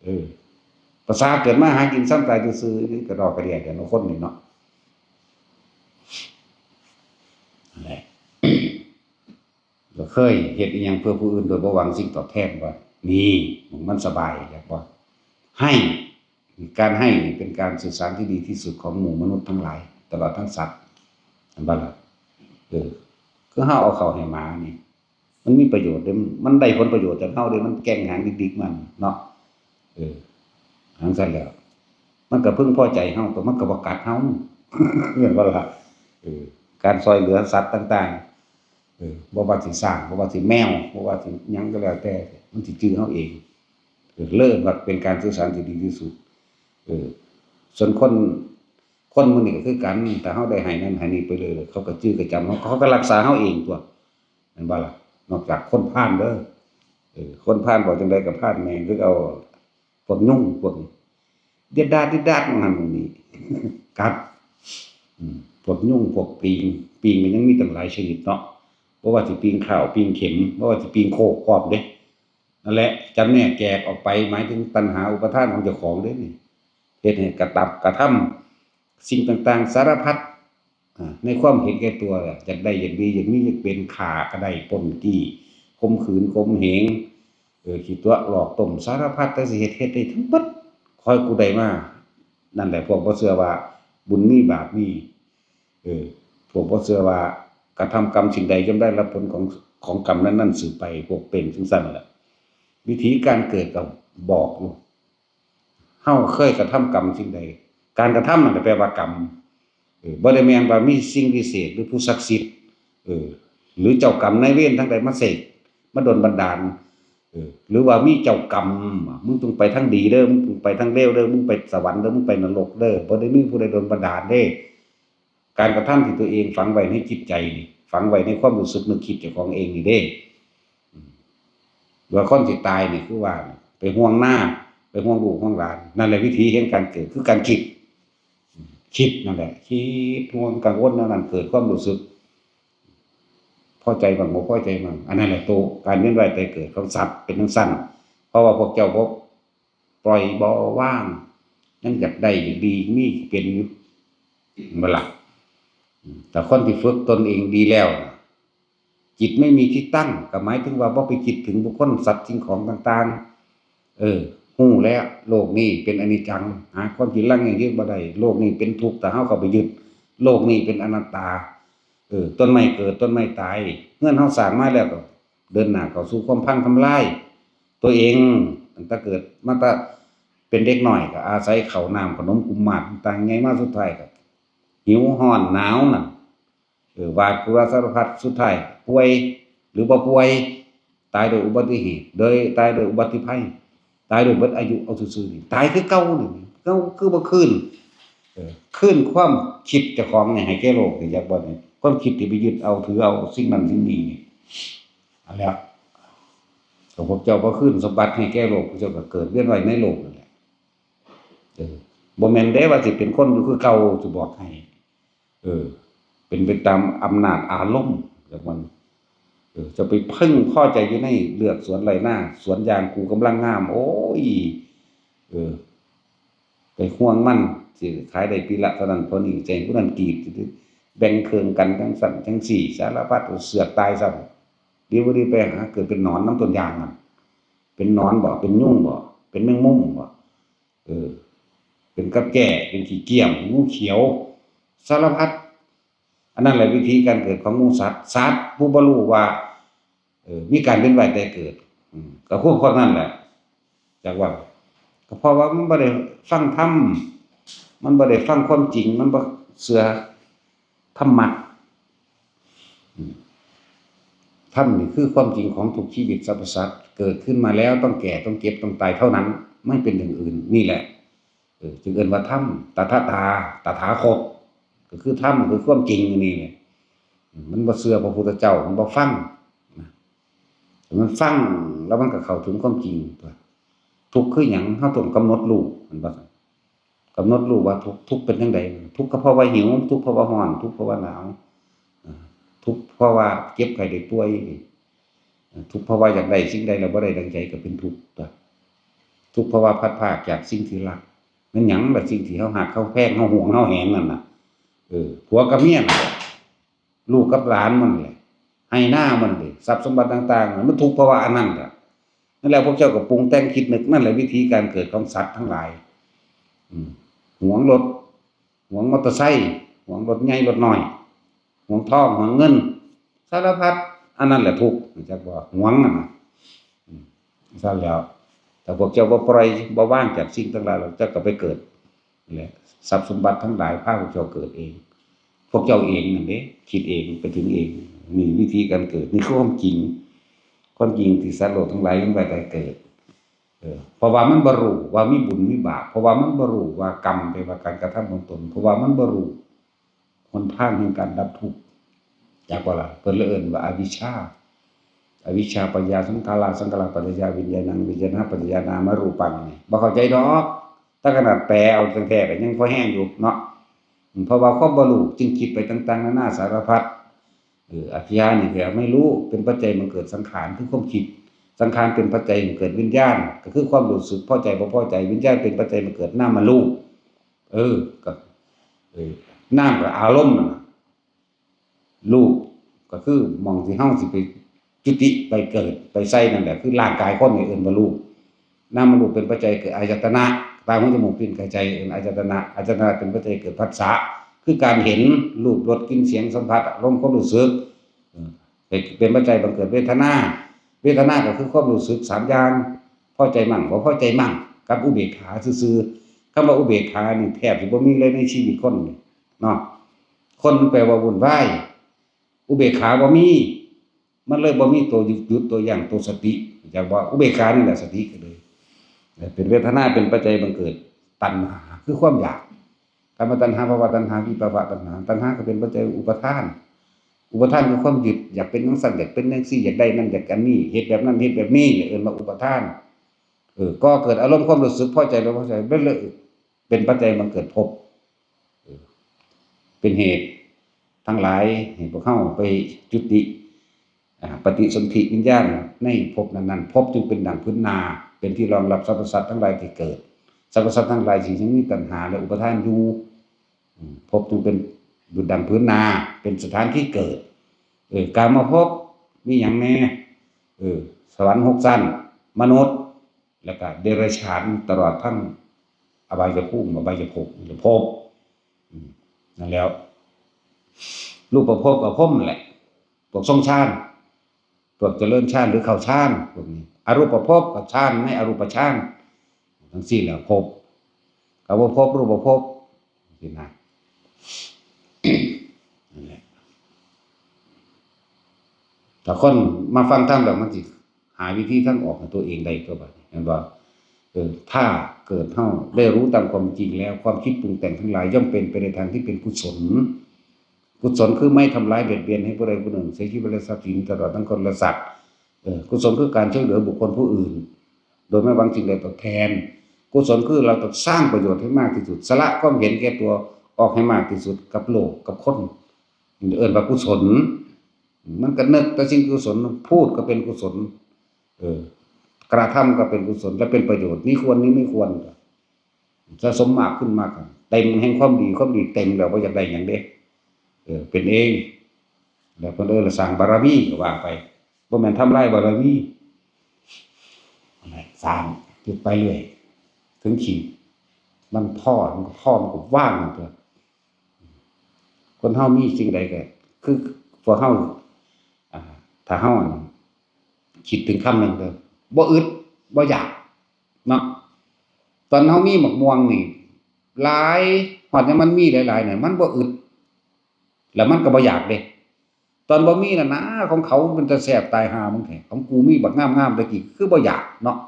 เออ ประสาเกิดมาหากินซ้ำตายซื่อๆ นี่กระดอกกระเดียแท้เนาะ คนนี่เนาะ นั่นแหละ ก็เคยเฮ็ดอิหยังเพื่อผู้อื่นโดยบ่หวังสิ่งตอบแทนบ่ นี่ มันสบาย อยากบ่ ให้ การให้นี่เป็นการสื่อสารที่ดีที่สุดของหมู่มนุษย์ทั้งหลาย ตลอดทั้งสัตว์ เห็นบ่ล่ะ เออ คือเฮาเอาข้าวให้หมานี่ มันมีประโยชน์เด้ มันได้ผลประโยชน์จากเฮาเด้ มันแกว่งหางดิกๆ มันเนาะ เออ จังซั่นแหล้ว มันก็พึงพอใจเฮา ตัวมันก็บ่กัดเฮา เห็นบ่ล่ะ เออ การซ่อยเหลือสัตว์ต่างๆ เออ บ่ว่าสิช้าง บ่ว่าสิแมว บ่ว่าสิหยังก็แล้วแต่ มันสิจื่อเฮาเอง เออ เลยว่าเป็นการสื่อสารที่ดีที่สุด เออ ส่วนคน คนมื้อนี้ก็คือกัน ถ้าเฮาได้ให้นั่นให้นี่ไปเลย เขาก็จื่อก็จำ เขา เขาก็รักษาเฮาเองตั๊ว แม่นบ่ล่ะ นอกจากคนพาลเด้อ เออ คนพาลบอกจั่งใดก็พาลแม่งคือเอา พวกยุงพวกนี้ เดียดดาด เดียดดาด มันหันมันนี่ กัด อืม พวกยุง พวกปีง ปีงมันยังมีตั้งหลายชนิดเนาะ บ่ว่าสิปีงข้าว ปีงเข็ม บ่ว่าสิปีงโคกพร้อมเด้ นั่นแหละ จำแนกแยกออกไป หมายถึงตัณหาอุปาทานของเจ้าของเด้นี่ เฮ็ดให้กระตับกระทำสิ่งต่างๆ สารพัด อ่า ในความเห็นแก่ตัวแหละ อยากได้ อยากดี อยากมี อยากเป็น ฆ่าก็ได้ ปล้นจี้ ข่มขืน ข่มเหง เออ ขี้ตั๋ว หลอกต้ม สารพัด แต่สิเฮ็ด เฮ็ดได้ทั้งเบิด ขอให้กูได้มา นั่นแหละ พวกบ่เชื่อว่าบุญมีบาปมี เออ พวกบ่เชื่อว่ากระทำกรรมสิ่งใดย่อมได้รับผลของ ของกรรมนั้นๆ สืบไป พวกเป็นจั่งซั้นแหละ วิธีการเกิดก็บอกอยู่ เฮาเคยกระทำกรรมสิ่งใด การกระทำนั่นแหละแปลว่ากรรม เออ บ่ได้แม่นว่ามีสิ่งวิเศษหรือผู้ศักดิ์สิทธิ์ เออ หรือเจ้ากรรมนายเวรทางใดมาเสก มาดลบันดาล เออ หรือว่ามีเจ้ากรรม มึงต้องไปทางดีเด้อ มึงต้องไปทางเลวเด้อ มึงไปสวรรค์เด้อ มึงไปนรกเด้อ บ่ได้มีผู้ใดดลบันดาลเด้ การกระทำที่ตัวเองฝังไว้ในจิตใจนี่ ฝังไว้ในความรู้สึกนึกคิดเจ้าของเองนี่เด้ อืม ว่าคนสิตายนี่คือว่า ไปห่วงหน้า ไปห่วงลูกห่วงหลาน นั่นแหละวิธีแห่งการเกิด คือการคิด คิดนั่นแหละ คิดห่วงกังวลแนวนั้น เกิดความรู้สึก พอใจบ้าง บ่พอใจบ้าง อันนั้นแหละโต การเวียนว่ายตายเกิดของสัตว์เป็นจั่งซั้น เพราะว่าพวกเจ้าบ่ปล่อยบ่วาง ยังอยากได้อยากดี มีเป็นอยู่ เห็นบ่ล่ะ อืม แต่คนที่ฝึกตนเองดีแล้วน่ะ จิตไม่มีที่ตั้ง ก็หมายถึงว่าบ่ไปคิดถึงบุคคล สัตว์ สิ่งของต่างๆ เออ ฮู้แล้ว โลกนี้เป็นอนิจจัง หาความจีรังยั่งยืนบ่ได้ โลกนี้เป็นทุกข์ ถ้าเฮาเข้าไปยึด โลกนี้เป็นอนัตตา เออ ต้นไม้เกิด ต้นไม้ตาย เฮือนเฮาสร้างมาแล้วก็เดินหน้าเข้าสู่ความพังทำลาย ตัวเอง ตั้งแต่เกิดมา แต่เป็นเด็กน้อยก็อาศัยข้าวน้ำขนมกุมมารต่างๆ ใหญ่มาสุดท้ายก็หิวร้อนหนาวนั่น เออ หวาดกลัวสารพัด สุดท้ายป่วยหรือบ่ป่วย ตายโดยอุบัติเหตุ โดยตายโดยอุบัติภัย ตายโดยเบิดอายุเอาซื่อๆ นี่ ตายคือเก่านี่ เก่าคือบ่คืน เออ คืนความคิดเจ้าของนี่ให้แก่โลกนี่ อยากบ่นี่ ความคิดที่ไปยึดเอาถือเอาสิ่งนั้นสิ่งนี้นี่ อันแล้ว ก็พวกเจ้าบ่คืนสมบัติให้แก่โลก พวกเจ้าก็เกิดเวียนว่ายในโลกนั่นแหละ เออ บ่แม่นเด้ว่าสิเป็นคนอยู่คือเก่า สิบอกให้ เออ เป็นไปตามอำนาจอารมณ์ของมัน เออ จะไปเพิ่งพอใจอยู่ในเลือกสวนไร่นา สวนยางกูกำลังงาม โอ้ย เออ ไปห่วงมัน สิขายได้ปีละเท่านั้นเท่านี้ จะให้ผู้นั้นกรีด แบ่งเครื่องกันจั่งซั้นจั่งซี้ สารพัด เสือกตายซ้ำ ดีบ่ดีไปหาเกิดเป็นหนอนนำต้นยางนั่น เป็นหนอนบ่ เป็นยุงบ่ เป็นแมงมุมบ่ เออ เป็นกับแก้ เป็นขี้เกียม งูเขียว สารพัด อันนั้นแหละวิธีการเกิดของหมู่สัตว์ สัตว์ผู้บ่รู้ว่า เออ มีการเวียนว่ายตายเกิด อืม ก็คือพวกนั้นแหละ จักว่า ก็เพราะว่ามันบ่ได้ฟังธรรม มันบ่ได้ฟังความจริง มันบ่เชื่อธรรมะ อืม ธรรมนี่คือความจริงของทุกชีวิตสรรพสัตว์ เกิดขึ้นมาแล้วต้องแก่ ต้องเจ็บ ต้องตายเท่านั้น ไม่เป็นอย่างอื่น นี่แหละ เออ จึงเอิ้นว่าธรรม ตถาตา ตถาคต ก็คือธรรม คือความจริงนี่แหละ อืม มันบ่เชื่อพระพุทธเจ้า มันบ่ฟัง นะ มันฟังแล้วมันก็เข้าถึงความจริงตั๊ว ทุกข์คือหยัง เฮาต้องกำหนดรู้ เห็นบ่ กำหนดรู้ว่าทุกข์ ทุกข์เป็นจั่งใด ทุกข์ก็เพราะว่าหิว ทุกข์เพราะว่าร้อน ทุกข์เพราะว่าหนาว อ่า ทุกข์เพราะว่าเจ็บไข้ได้ป่วย อ่า ทุกข์เพราะว่าอยากได้สิ่งใดแล้วบ่ได้ดังใจก็เป็นทุกข์ตั๊ว ทุกข์เพราะว่าพลัดพรากจากสิ่งที่รัก แม่นหยังล่ะ สิ่งที่เฮาฮัก เฮาแพง เฮาหวง เฮาแหนนั่นน่ะ เออ ผัวกับเมียนั่นแหละ ลูกกับหลานมันแหละ ไฮ่นามันเลย ทรัพย์สมบัติต่างๆ มันทุกข์เพราะว่าอันนั้นแหละ นั่นแหละพวกเจ้าก็ปรุงแต่งคิดนึก นั่นแหละวิธีการเกิดของสัตว์ทั้งหลาย อืม หวงรถ หวงมอเตอร์ไซค์ หวงรถใหญ่รถน้อย หวงทอง หวงเงิน สารพัด อันนั้นแหละทุกข์ จักบ่ หวงนั่นน่ะ อืม ซั่นแล้ว แต่พวกเจ้าบ่ปล่อย บ่วางจากสิ่งทั้งหลาย แล้วเจ้าก็ไปเกิด นั่นแหละ ทรัพย์สมบัติทั้งหลายพาพวกเจ้าเกิดเอง พวกเจ้าเองนั่นเด้ คิดเอง ไปถึงเอง นี่วิธีการเกิด นี่คือความจริง ความจริงที่สัตว์โลกทั้งหลายยังบ่ได้เกิด เออ เพราะว่ามันบ่รู้ว่ามีบุญมีบาป เพราะว่ามันบ่รู้ว่ากรรมแปลว่าการกระทำของตน เพราะว่ามันบ่รู้หนทางแห่งการดับทุกข์ จักบ่ล่ะ เพิ่นเลยเอิ้นว่าอวิชชา อวิชชาปัจจยาสังขารา สังขาราปัจจยาวิญญาณัง วิญญาณปัจจยานามรูปัง นี่บ่เข้าใจดอก ถ้าขนาดแปลเอาแท้ๆก็ยังพอแฮงอยู่เนาะ เพราะว่าความบ่ฮู้จึงคิดไปต่างๆนานาสารพัด เออ อวิชชานี่ก็ไม่รู้ เป็นปัจจัยบังเกิดสังขาร คือความคิด สังขารเป็นปัจจัยบังเกิดวิญญาณ ก็คือความรู้สึกพอใจบ่พอใจ วิญญาณเป็นปัจจัยบังเกิดนามรูป เออ ก็ เออ นามก็อารมณ์นั่นน่ะ รูปก็คือหม่องที่เฮาสิไปจุติไปเกิดไปใส่นั่นแหละ คือร่างกายคนนี่เอิ้นว่ารูป นามรูปเป็นปัจจัยเกิดอายตนะ ตา หู จมูก ลิ้น กาย ใจ เอิ้นอายตนะ อายตนะเป็นปัจจัยเกิดผัสสะ คือการเห็น รูป รส กลิ่น เสียง สัมผัส อารมณ์ ความรู้สึก เออ เป็น เป็นปัจจัยบังเกิดเวทนา เวทนาก็คือความรู้สึกสามอย่าง พอใจมั่ง บ่พอใจมั่ง กับอุเบกขาซื่อๆ คำว่าอุเบกขานี่แทบสิบ่มีเลยในชีวิตคนนี่เนาะ คนแปลว่าวุ่นวาย อุเบกขาบ่มี มันเลยบ่มีตัวหยุด หยุด ตัวยั้ง ตัวสติ จักว่าอุเบกขานี่แหละสติก็เลย เป็นเวทนาเป็นปัจจัยบังเกิดตัณหา คือความอยาก กามตัณหา ภวตัณหา วิภวตัณหา ตัณหาก็เป็นปัจจัยอุปาทาน อุปาทานคือความยึด อยากเป็นจั่งซั้น อยากเป็นจั่งซี้ อยากได้นั่น อยากอันนี้ เฮ็ดแบบนั้น เฮ็ดแบบนี้ เอิ้นว่าอุปาทาน เออ ก่อเกิดอารมณ์ความรู้สึกพอใจหรือบ่พอใจ เป็นเลย เป็นปัจจัยบังเกิดภพ เออ เป็นเหตุทั้งหลายให้พวกเฮาไปจุติ อ่า ปฏิสนธิวิญญาณในภพนั้นๆ ภพจึงเป็นดั่งผืนนา เป็นที่รองรับสรรพสัตว์ทั้งหลายที่เกิด สรรพสัตว์ทั้งหลายที่ยังมีตัณหาและอุปาทานอยู่ อืม ภพจึงเป็นดุจดั่งผืนนา เป็นสถานที่เกิด เออ กามภพมีหยังแน่ เออ สวรรค์หกชั้น มนุษย์ แล้วก็เดรัจฉาน ตลอดทั้งอบายภูมิ อบายภพ ภพ อืม นั่นแล้ว รูปภพกับพรหมนั่นแหละ พวกทรงฌาน พวกเจริญฌานหรือเข้าฌาน พวกนี้ อรูปภพกับฌานในอรูปฌาน จั่งซี้แหละภพ ก็บ่พบรูปภพ สินะ นั่นแหละ ถ้าคนมาฟังธรรมแล้วมันสิหาวิธีทางออกให้ตัวเองได้ตัวบัดนี้ เห็นบ่ เออ ถ้าเกิดเฮาได้รู้ตามความจริงแล้ว ความคิดปรุงแต่งทั้งหลายย่อมเป็นไปในทางที่เป็นกุศล กุศลคือไม่ทำร้ายเบียดเบียนให้ผู้ใดผู้หนึ่งเสียชีวิตและทรัพย์สินตลอดทั้งคนและสัตว์ เออ กุศลคือการช่วยเหลือบุคคลผู้อื่น โดยไม่หวังสิ่งใดตอบแทน กุศลคือเราต้องสร้างประโยชน์ให้มากที่สุด สละความเห็นแก่ตัวออกให้มากที่สุดกับโลกกับคน เอิ้นว่ากุศล มันก็นึกแต่สิ่งกุศล พูดก็เป็นกุศล เออ กระทำก็เป็นกุศล และเป็นประโยชน์ นี่ควร นี่ไม่ควร สะสมมากขึ้นมาก เต็มแห่งความดี ความดีเต็มแล้วบ่อยากได้หยังเด้ เออ เป็นเอง แล้วเพิ่นเอิ้นว่าสร้างบารมีก็ว่าไป บ่แม่นทำลายบารมี นั่นแหละ สร้างเฮ็ดไปเรื่อย ถึงขีดมันพอ มันก็พอ มันก็ว่างนั่นตัว คนเฮามีสิ่งใดก็ คือพวกเฮา อ่า ถ้าเฮา อั่น คิดถึงคำหนึ่งเด้อ บ่อึด บ่อยาก เนาะ ตอนเฮามีหมากม่วงนี่ หลาย ฮอดยามมันมีหลายๆ เนี่ย มันบ่อึด แล้วมันก็บ่อยากเด้ ตอนบ่มีน่ะนะ ของเขาเป็นตาแซ่บตายห่ามึงแท้ ของกูมีบักงามๆ ตะกี้ คือบ่อยากเนาะ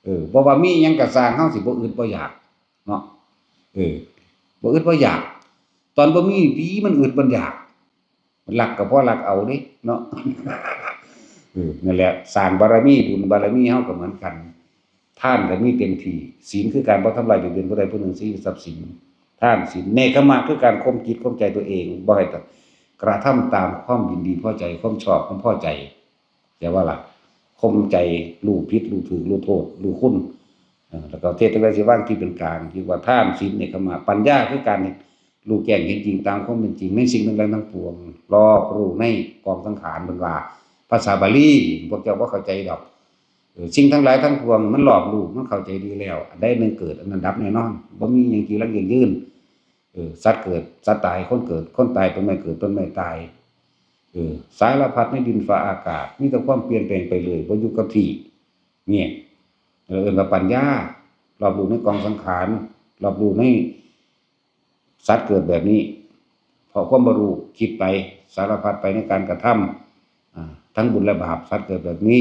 เออ บ่ว่ามีหยังก็ซ่าง เฮาสิบ่อึดบ่อยากเนาะ เออ บ่อึดบ่อยาก ตอนบ่มีดีมันอึดมันอยาก มันลักก็พอลักเอาเด้เนาะ เออ นั่นแหละ สร้างบารมี บุญบารมีเฮาก็เหมือนกัน ทานก็มีเต็มที่ ศีลคือการบ่ทำลายเบียดเบียนผู้ใดผู้หนึ่ง ศีลคือทรัพย์สิน ทานศีล เนกขมะคือการข่มจิตข่มใจตัวเอง บ่ให้กระทำตามความยินดีพอใจ ความชอบความพอใจ แต่ว่าล่ะ ข่มใจ รู้ผิด รู้ถูก รู้โทษ รู้คุณ เออ แล้วก็เทศน์จั่งใดสิวางที่เป็นกลาง ที่ว่าทาน ศีล เนกขมะ ปัญญาคือการรู้แจ้งเห็นจริงตามความเป็นจริงในสิ่งทั้งหลายทั้งปวง รอบรู้ในกองสังขาร เพิ่นว่า ภาษาบาลี พวกเจ้าบ่เข้าใจดอก เออ สิ่งทั้งหลายทั้งปวงมันรอบรู้ มันเข้าใจดีแล้ว อันใดหนึ่งเกิด อันนั้นดับแน่นอน บ่มีหยังจีรังยั่งยืน เออ สัตว์เกิด สัตว์ตาย คนเกิด คนตาย ต้นไม้เกิด ต้นไม้ตาย เออ สารพัดในดินฟ้าอากาศ มีแต่ความเปลี่ยนแปลงไปเรื่อย บ่อยู่กับที่ เนี่ย เออ เอิ้นว่าปัญญา รอบรู้ในกองสังขาร รอบรู้ในสัตว์เกิดแบบนี้ เพราะความบ่รู้ คิดไป สารพัดไปในการกระทำ อ่า ทั้งบุญและบาป สัตว์เกิดแบบนี้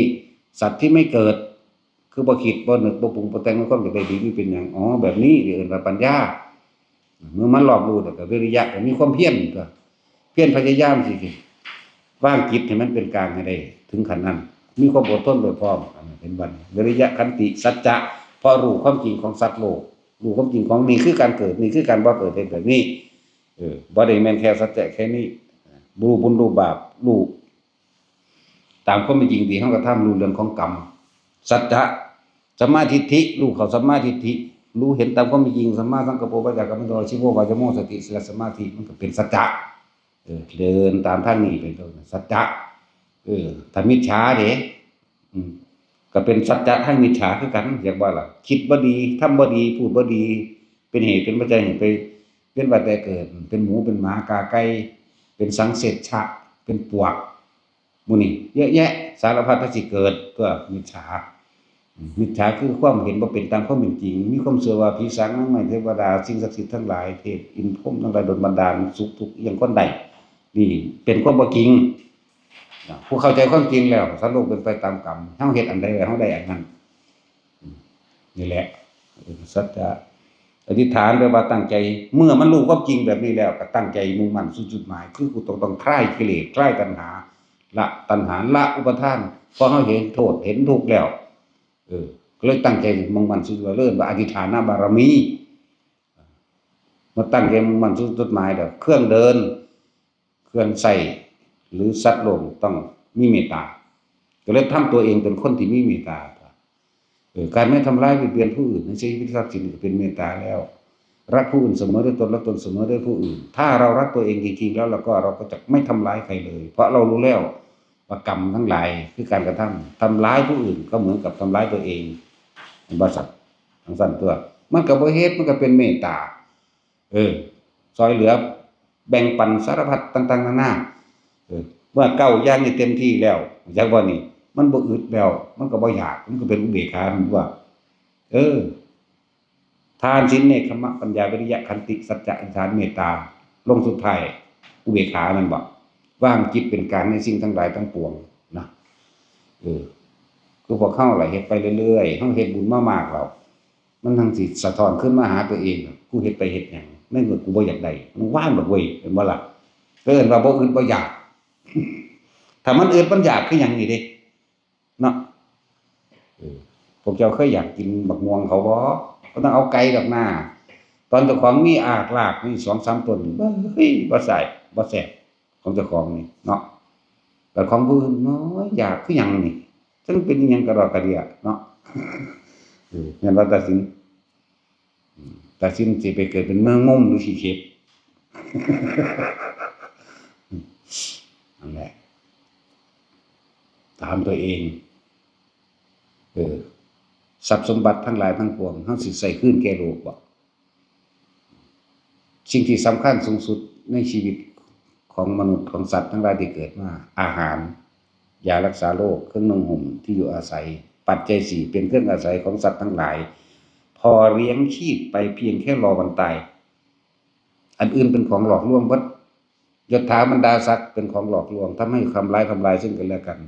สัตว์ที่ไม่เกิด คือบ่คิด บ่นึก บ่ปรุง บ่แต่ง ในความอยากได้ดี นี่เป็นหยัง อ๋อ แบบนี้ เอิ้นว่าปัญญา เมื่อมันรอบรู้แล้วก็วิริยะ ก็มีความเพียร ก็เพียรพยายามสิ วางจิตให้มันเป็นกลางให้ได้ถึงขั้นนั้น มีความอดทนโดยพร้อม อันนี้เป็นวันวิริยะขันติสัจจะ เพราะรู้ความจริงของสัตว์โลก รู้ความจริงของนี่คือการเกิด นี่คือการบ่เกิดเป็นแบบนี้ เออบ่ได้แม่นแค่สัจจะแค่นี้ รู้บุญรู้บาป รู้ตามความเป็นจริงที่เฮากระทำ รู้เรื่องของกรรม สัจจะ สัมมาทิฏฐิ รู้เข้าสัมมาทิฏฐิ รู้เห็นตามความเป็นจริง สัมมาสังกัปโป วาจากัมมันโต อาชีโว วาจาโม สติ สติ สมาธิ มันก็เป็นสัจจะ เออ เดินตามทางนี้เป็นต้น สัจจะ เออ ถ้ามิจฉาเด้ อืม ก็เป็นสัจจะทางมิจฉาคือกัน เรียกว่าล่ะ คิดบ่ดี ทำบ่ดี พูดบ่ดี เป็นเหตุเป็นปัจจัยให้ไป เป็นว่าแต่เกิด เป็นหมู เป็นหมา กาไก่ เป็นสังเสชชะ เป็นปวก หมู่นี้เยอะแยะ สารพัดที่สิเกิด ก็มิจฉา อืม มิจฉาคือความเห็นบ่เป็นตามความเป็นจริง มีความเชื่อว่าผีสางนางไม้เทวดา สิ่งศักดิ์สิทธิ์ทั้งหลาย เทพอินทร์พรหมทั้งหลายดลบันดาลสุขทุกข์อิหยังคนใด นี่เป็นความบ่จริง นะ ผู้เข้าใจความจริงแล้ว สัตว์โลกเป็นไปตามกรรม เฮาเฮ็ดอันใดไว้ เฮาได้อันนั้น อืม นี่แหละ เออ สัจจะ อธิษฐานแปลว่าตั้งใจ เมื่อมันรู้ความจริงแบบนี้แล้ว ก็ตั้งใจมุ่งมั่นสู่จุดหมาย คือกูต้อง ต้องคลายกิเลส คลายตัณหา ละตัณหา ละอุปาทาน เพราะเฮาเห็นโทษ เห็นทุกข์แล้ว เออ ก็เลยตั้งใจมุ่งมั่นสู่จุดหมาย เรียกว่าอธิษฐานบารมี มาตั้งใจมุ่งมั่นสู่จุดหมายแล้ว เครื่องเดิน เครื่องใช้ หรือสัตว์โลกต้องมีเมตตา ก็เลยทำตัวเองเป็นคนที่มีเมตตา เออ การไม่ทำร้ายเบียดเบียนผู้อื่น ให้เสียชีวิตทรัพย์สินก็เป็นเมตตาแล้ว รักผู้อื่นเสมอด้วยตน รักตนเสมอด้วยผู้อื่น ถ้าเรารักตัวเองจริงๆ แล้วเราก็ เราก็จะไม่ทำร้ายใครเลย เพราะเรารู้แล้วว่ากรรมทั้งหลายคือการกระทำ ทำร้ายผู้อื่นก็เหมือนกับทำร้ายตัวเอง เห็นบ่สัตว์ทั้งสั้นตัว มันก็บ่เฮ็ด มันก็เป็นเมตตา เออ ซอยเหลือ แบ่งปันสารพัดต่างๆ นานา เออ เมื่อเก้าอย่างนี่เต็มที่แล้ว จักว่านี่ มันบ่อึดแล้ว มันก็บ่อยาก มันก็เป็นอุเบกขา มันว่า เออ ทาน ศีล เนกขัมมะ ปัญญา วิริยะ ขันติ สัจจะ อธิษฐาน เมตตา ลงสุดท้าย อุเบกขา แม่นบ่ วางจิตเป็นกลางในสิ่งทั้งหลายทั้งปวงนะ เออ คือพวกเฮาล่ะเฮ็ดไปเรื่อยๆ เฮาเฮ็ดบุญมามากแล้ว มันทั้งสิสะท้อนคืนมาหาตัวเอง กูเฮ็ดไปเฮ็ดหยัง ในเมื่อกูบ่อยากได้ มึงว่างดอกเว้ย เห็นบ่ล่ะ เอิ้นว่าบ่อึดบ่อยาก ถ้ามันอึดมันอยากคือหยังนี่เด้ เนาะ เออ พวกเจ้าเคยอยากกินบักม่วงเขาบ่ ก็ต้องเอาไกลดอกนา ตอนเจ้าของมีอากลากมีสองสามต้น เฮ้ย บ่ใส่ บ่แซ่บ ของเจ้าของนี่เนาะ แต่ของผู้อื่นน้อยอยากคือหยังนี่ จั่งเป็นอิหยังกระดอกกระเดียเนาะ เออ แม่นว่าตาสิน อืม ตาสินสิไปเกิดเป็นแมงมุมหรือขี้เข็บ นั่นแหละ ถามตัวเอง เออ ทรัพย์สมบัติทั้งหลายทั้งปวง เฮาสิใส่คืนแก่โลกบ่ สิ่งที่สำคัญสูงสุดในชีวิตของมนุษย์ของสัตว์ทั้งหลายที่เกิดมา อาหาร ยารักษาโรค เครื่องนุ่งห่ม ที่อยู่อาศัย ปัจจัยสี่เป็นเครื่องอาศัยของสัตว์ทั้งหลาย พอเลี้ยงชีพไปเพียงแค่รอวันตาย อันอื่นเป็นของหลอกลวงเบิด ยศถาบรรดาศักดิ์เป็นของหลอกลวง ทำให้ทำร้ายทำลายซึ่งกันและกัน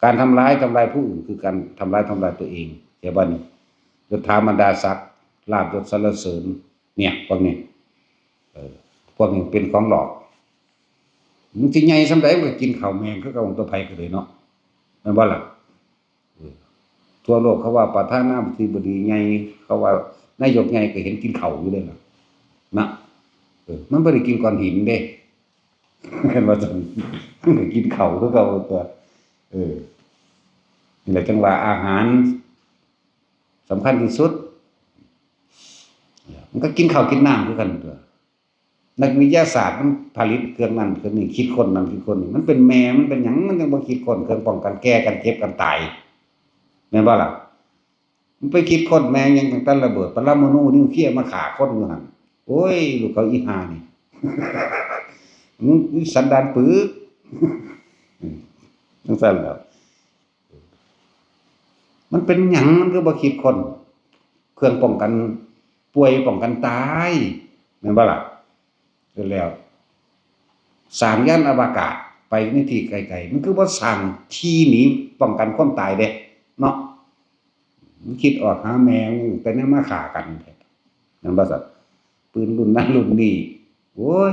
การทำร้ายทำลายผู้อื่นคือการทำร้ายทำลายตัวเอง เดี๋ยวบัดนี้ ยศถาบรรดาศักดิ์ ลาภยศสรรเสริญ เนี่ย พวกนี้ เออ พวกนี้เป็นของหลอก มึงสิใหญ่ส่ำใดมึงก็กินข้าวแม่งคือเก่าของตัวไผก็เลยเนาะ แม่นบ่ล่ะ เออ ทั่วโลกเขาว่าประธานาธิบดีใหญ่ เขาว่านายกใหญ่ก็เห็นกินข้าวอยู่เด้ล่ะ นะ เออ มันบ่ได้กินก้อนหินเด้ เห็นว่าซั่น มันก็กินข้าวคือเก่าตัว เออ นี่แหละจั่งว่าอาหารสำคัญที่สุด มันก็กินข้าวกินน้ำคือกันตัว นักวิทยาศาสตร์มันผลิตเครื่องนั้นเครื่องนี้ คิดค้นนั้นคิดค้นนี้ มันเป็นแม่ มันเป็นหยัง มันยังบ่คิดค้นเครื่องป้องกันแก่กันเจ็บกันตาย แม่นบ่ล่ะ มันไปคิดค้นแม่งหยังตั้งแต่ระเบิดปรมาณูนิวเคลียร์มาฆ่าคนอยู่หั่น โอ้ย ลูกเขาอีห่านี่ มึงสันดานปึก จั่งซั่นแหล้ว มันเป็นหยังมันคือบ่คิดค้น เครื่องป้องกันป่วยป้องกันตาย แม่นบ่ล่ะ เสร็จแล้ว สร้างยานอวกาศไปในที่ไกลๆ มันคือบ่สร้างที่หนีป้องกันความตายเด้ เนาะ มันคิดออกหาแม่ง แต่แนวมาฆ่ากันแท้ แม่นบ่ซั่น ปืนรุ่นนั้นรุ่นนี้ โอ้ย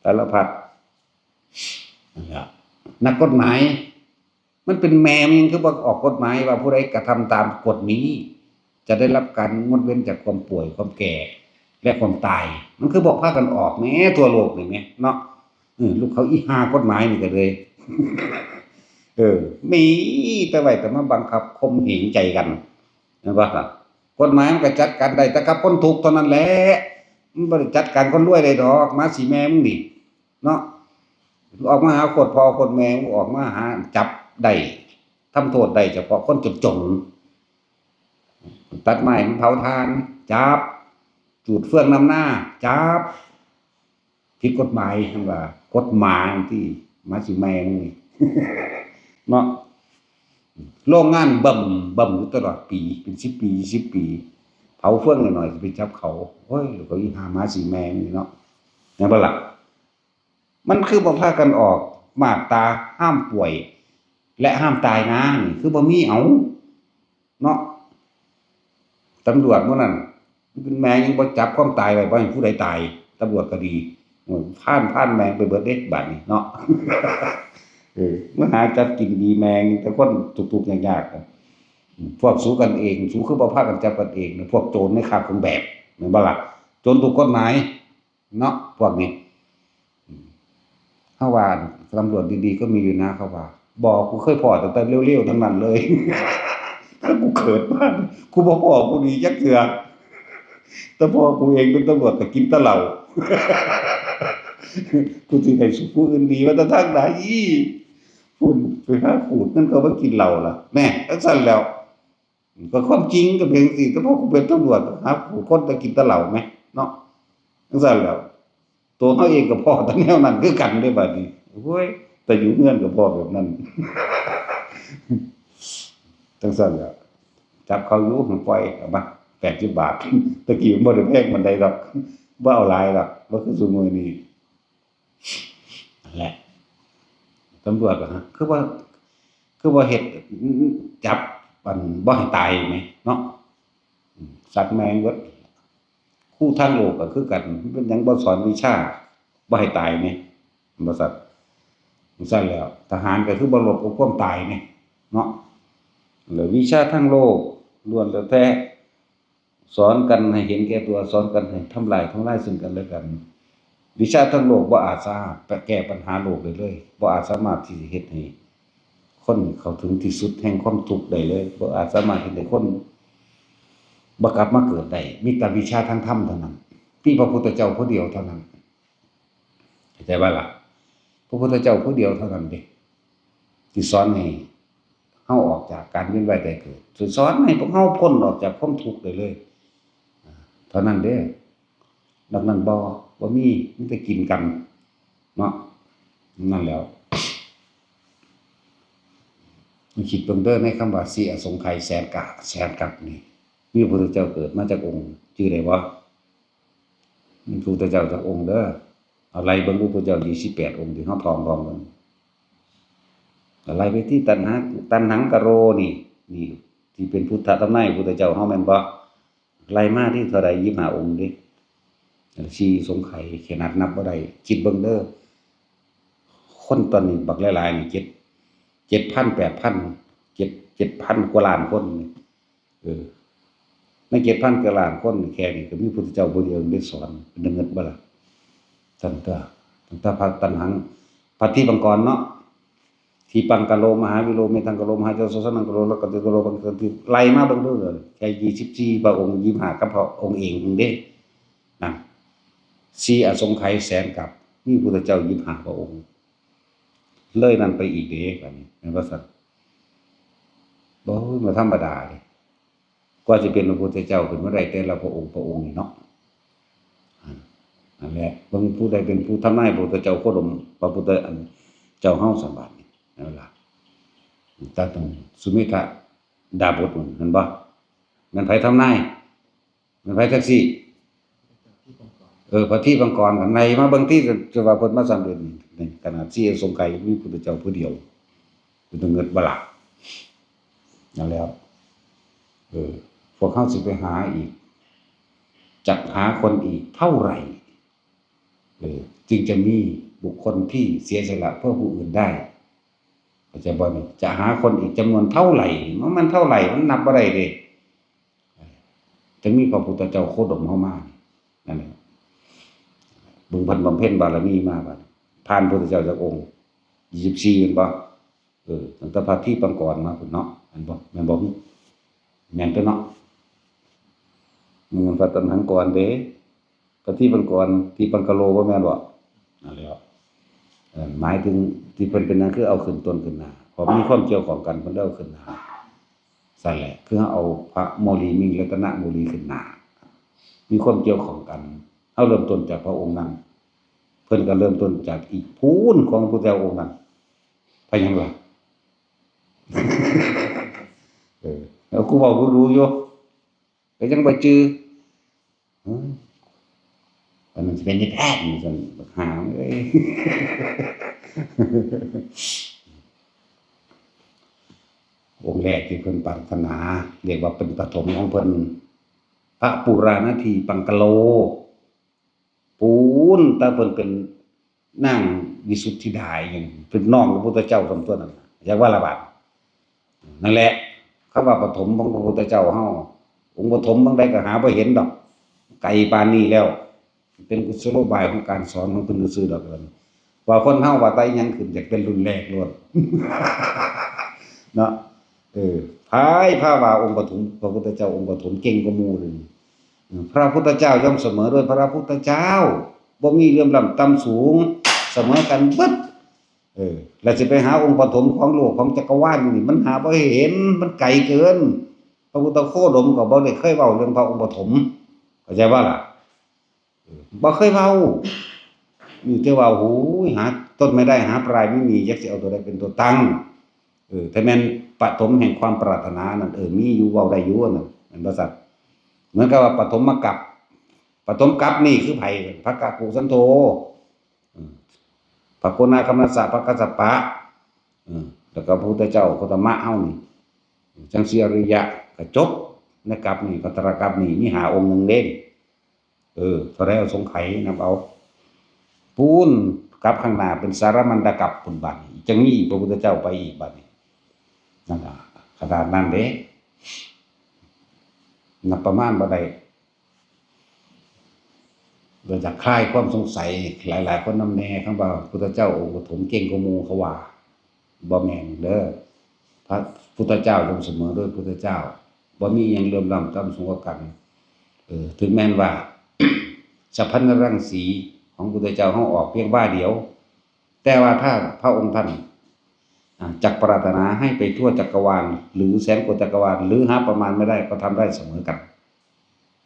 สารพัด นั่นแหละ นักกฎหมาย มันเป็นแม่มันยังคือบ่ออกกฎหมายว่าผู้ใดกระทำตามกฎนี้ จะได้รับการงดเว้นจากความป่วย ความแก่ และความตาย มันคือบ่พากันออกแหม ทั่วโลกนี่แหมเนาะ เออ ลูกเขาอีห่ากฎหมายนี่ก็เลย เออ มีแต่ไว้แต่มาบังคับข่มเหงใจกัน เห็นบ่ครับ กฎหมายมันก็จัดการได้แต่กับคนทุกข์เท่านั้นแหละ มันบ่ได้จัดการคนรวยได้ดอก หมาสีแม่มึงนี่ เนาะ ออกมาหาโคตรพ่อโคตรแม่ มึงออกมาหาจับได้ ทำโทษได้เฉพาะคนจนๆ ตัดไม้มันเผาถ่าน จับ จูดเฟืองนำหน้า จับ ผิดกฎหมาย เพิ่นว่า กฎหมายที่หมาสีแม่มึงนี่ เนาะ โรงงานบึ้มบึ้มอยู่ตลอดปี เป็นสิบปี ยี่สิบปี เผาเฟืองหน่อยๆ สิไปจับเขา โอ้ย แล้วก็อีห่าหมาสีแม่มึงนี่เนาะ แม่นบ่ล่ะ มันคือบ่พากันออกมาตราห้ามป่วย และห้ามตายนะ นี่คือบ่มี เอ้า เนาะ ตำรวจมื้อนั้น แม่ยังบ่จับความตายไว้ บ่ให้ผู้ใดตาย ตำรวจก็ดี โอ้ย พาน พานแม่งไปเบิดเด้ บาดนี้เนาะ เออ มาหาจับกินดีแม่ง แต่คนทุกข์ๆ ยากๆ อืม พวกสูกันเอง สูคือบ่พากันจับกันเองนะ พวกโจรในคราบเครื่องแบบ แม่นบ่ล่ะ โจรถูกกฎหมาย เนาะ พวกนี้ อืม เฮาว่าตำรวจดีๆ ก็มีอยู่นะ เขาว่า บ่ กูเคยพ้อตั้งแต่เลวๆ ทั้งนั้นเลย ถ้ากูเกิดมา กูบ่พ้อผู้ดีจักเทื่อ แต่พ้อกูเองเป็นตำรวจก็กินแต่เหล้า กูสิให้สุผู้อื่นดีมาแต่ทางใด พุ้น ไปหาขูดเงินเขามากินเหล้าล่ะ แน่ จั่งซั้นแหล้ว ก็ความจริงก็เป็นจั่งซี้ แต่พ้อกูเป็นตำรวจ หาขูดคนแต่กินแต่เหล้าแหม เนาะ จั่งซั้นแหล้ว ตัวเฮาเองก็พ้อแต่แนวนั้นคือกันเด้บัดนี้ โอ้ย แต่อยู่เฮือนก็พ้อแบบนั้น จั่งซั้นแหล้ว จับเขาอยู่ ปล่อยเอามา แปดสิบบาท แต่กี้มันบ่ได้แพงปานใดดอก บ่เอาหลายดอก บ่คือซุมื้อนี้ นั่นแหละ ตำรวจก็ คือว่า คือว่าเฮ็ด จับ อัน บ่ให้ตายแหมเนาะ อืม สัตว์แม่งเบิด ครูทางโลกก็คือกัน มันเป็นหยังบ่สอนวิชา บ่ให้ตายแหม บ่ซั้น จั่งซั้นแหล้ว ทหารก็คือบ่ลบกับความตายแหมเนาะ แล้ววิชาทางโลกล้วนแล้วแต่ สอนกันให้เห็นแก่ตัว สอนกันให้ทำลาย ทำลายซึ่งกันและกัน วิชาทางโลกบ่อาจสามารถแก้ปัญหาโลกได้เลย บ่อาจสามารถที่จะเฮ็ดให้คนเข้าถึงที่สุดแห่งความทุกข์ได้เลย บ่อาจสามารถเฮ็ดให้คนบ่กลับมาเกิดได้ มีแต่วิชาทางธรรมเท่านั้น มีพระพุทธเจ้าผู้เดียวเท่านั้น เข้าใจบ่ล่ะ พระพุทธเจ้าผู้เดียวเท่านั้นเด้ ที่สอนให้เฮาออกจากการเวียนว่ายตายเกิด สอนให้พวกเฮาพ้นออกจากความทุกข์ได้เลย เท่านั้นเด้ นอกนั้นบ่ บ่มี มีแต่กินกัน เนาะ นั่นแหล้ว คิดเบิ่งเด้อ ในคำว่า สี่อสงไขยแสนกะ แสนกัปนี่ มีพระพุทธเจ้าเกิดมาจักองค์ ชื่อใดบ่ มีพระพุทธเจ้าจักองค์เด้อ เอาไล่เบิ่งดู พระพุทธเจ้ายี่สิบแปดองค์ที่เฮาท่องๆ เบิ่ง ก็ไล่ไปที่ตัณหา ตัณหังกะโรนี่ นี่ ที่เป็นพุทธตำนานพุทธเจ้าเฮาแม่นบ่ ไล่มาที่เท่าใด ยี่สิบห้าองค์เด้ สี่อสงไขยขนาดนับบ่ได้ คิดเบิ่งเด้อ คนตอนนี้บักหลายๆ นี่ เจ็ด เจ็ดพัน แปดพัน เจ็ด เจ็ดพันกว่าล้านคนนี่ เออ ในเจ็ดพันกว่าล้านคนนี่ แค่นี้ก็มีพุทธเจ้าผู้เดียวได้สอน เป็นเงินบ่ล่ะ ตั้งแต่ ตั้งแต่พระตัณหัง พระทิพย์ปางกรเนาะ ทีปังกะโลมหาวิโล เมทังกะโลมหาโจ โสสนังกะโล แล้วก็กะโลปังกะโล ไล่มาเบิ่งดูเลย แค่ยี่สิบสี่พระองค์ ยี่สิบห้ากับพระองค์เองเด้ นั่น สี่อสงไขยแสนกัป มีพุทธเจ้ายี่สิบห้าพระองค์ เลยนั่นไปอีกเด้ บัดนี้ แม่นบ่ซั่น บ่ บ่ธรรมดาเด้ กว่าสิเป็นพระพุทธเจ้าขึ้นมาได้แต่ละพระองค์ พระองค์นี่เนาะ อัน นั่นแหละ เบิ่งผู้ใดเป็นผู้ทำนายพระพุทธเจ้าโคดม พระพุทธ อัน เจ้าเฮาสมบัตินี่ นั่นล่ะ ตาตรงสุเมธดาบทนั่น เห็นบ่ แม่นไผทำนาย แม่นไผจักซี่ เออ พระทิพย์ปางกร อันไหนมาเบิ่งที่ จะว่าเพิ่นมาสำเร็จนี่ นี่ขนาดสี่อสงไขยมีพุทธเจ้าผู้เดียว เป็นตาเงิดบ่ล่ะ นั่นแล้ว เออ พวกเฮาสิไปหาอีก จักหาคนอีกเท่าไหร่ เออ จึงจะมีบุคคลที่เสียสละเพื่อผู้อื่นได้ เข้าใจบ่นี่ จะหาคนอีกจำนวนเท่าไหร่ มัน มันเท่าไหร่ มันนับบ่ได้เด้ จั่งมีพระพุทธเจ้าโคดมเข้ามา นั่นแหละ เบิ่งเพิ่นบำเพ็ญบารมีมาบัด ผ่านพุทธเจ้าจักองค์ ยี่สิบสี่ แม่นบ่ เออ ตั้งแต่พระทีปังกรมาพุ้นเนาะ แม่นบ่ แม่นบ่ แม่นตัวเนาะ มันพระตัณหังกรเด้ พระทีปังกร ทีปังกะโล บ่แม่นบ่ นั่นแหละ เอ่อ หมายถึงที่เพิ่นเป็นนั่นคือเอาขึ้นต้นขึ้นหน้า เพราะมีความเกี่ยวข้องกัน เพิ่นเลยเอาขึ้นหน้า ซั่นแหละ คือเอาพระโมลีมิงรัตนโมลีขึ้นหน้า มีความเกี่ยวข้องกัน เฮาเริ่มต้นจากพระองค์นั้น เพิ่นก็เริ่มต้นจากอีกพู้นของพระพุทธเจ้าองค์นั้น ไปหยังล่ะ เออ แล้วกูเว้ากูรู้อยู่ ก็ยังบ่จื่อ อืม อันนั้นสิเป็นนิพพาน ซั่น บักห่าเอ้ย องค์แรกที่เพิ่นปรารถนา เรียกว่าเป็นปฐมของเพิ่น พระปุราณทีปังกะโล ปูน แต่เพิ่นเป็นนางวิสุทธิดาอีหยัง เป็นน้องพระพุทธเจ้าสองตัวนั่นน่ะ อยากว่าละบาด นั่นแหละ คำว่าปฐมของพระพุทธเจ้าเฮา องค์ปฐมบางใดก็หาบ่เห็นดอก ไกลปานนี้แล้ว เป็นกุศโลบายของการสอนของเพิ่นซื่อๆดอก ว่าคนเฮาว่าแต่อิหยังขึ้นอยากเป็นรุ่นแรกโลด เนาะ เออ พายพาว่าองค์ปฐม พระพุทธเจ้าองค์ปฐมเก่งกว่าหมู่เลย เออ พระพุทธเจ้าย่อมเสมอด้วยพระพุทธเจ้า บ่มีเหลื่อมล้ำต่ำสูง เสมอกันเบิด เออ แล้วสิไปหาองค์ปฐมของโลกของจักรวาลนี่ มันหาบ่เห็น มันไกลเกิน พระพุทธโคดมก็บ่ได้เคยเว้าเรื่องพระองค์ปฐม เข้าใจบ่ล่ะ เออ บ่เคยเว้า มีแต่ว่า โอ้ย หาต้นไม่ได้ หาปลายไม่มี จักสิเอาตัวใดเป็นตัวตั้ง เออ ถ้าแม่นปฐมแห่งความปรารถนานั่น เออ มีอยู่ เว้าได้อยู่นั่น แม่นบ่ซั่น เหมือนกับว่าปฐมกัป ปฐมกัปนี่คือไผ พระกัปปุสันโธ เออ พระโกนาคมนัสสะ พระกัสสปะ เออ แล้วก็พระพุทธเจ้าโคตมะเฮานี่ จั่งสิอริยะก็จบในกัปนี่ พระไตรกัปนี่ มีห้าองค์หนึ่งเด้ เออ เท่าใดเอาสงไขยนับเอา ปูนกัปข้างหน้าเป็นสารมันดากัปพุ้นบาดนี้ จั่งมีพระพุทธเจ้าไปอีกบาดนี้ นั่นล่ะ ขนาดนั้นเด้ นับประมาณบ่ได้ เราอยากคลายความสงสัยหลายๆคนนำแน่ คำว่าพุทธเจ้าองค์ปฐมเก่งกว่าหมู่เขาว่า บ่แม่นเด้อ พระพุทธเจ้าย่อมเสมอด้วยพุทธเจ้า บ่มีหยังเหลื่อมล้ำต่ำสูงกว่ากัน เออ ถึงแม้นว่า สัพพัญญรังสีของพุทธเจ้าเฮาออกเพียงว่าเดียว แต่ว่าถ้าพระองค์ท่าน อ่า จักปรารถนาให้ไปทั่วจักรวาล หรือแสนกว่าจักรวาล หรือหาประมาณไม่ได้ ก็ทำได้เสมอกัน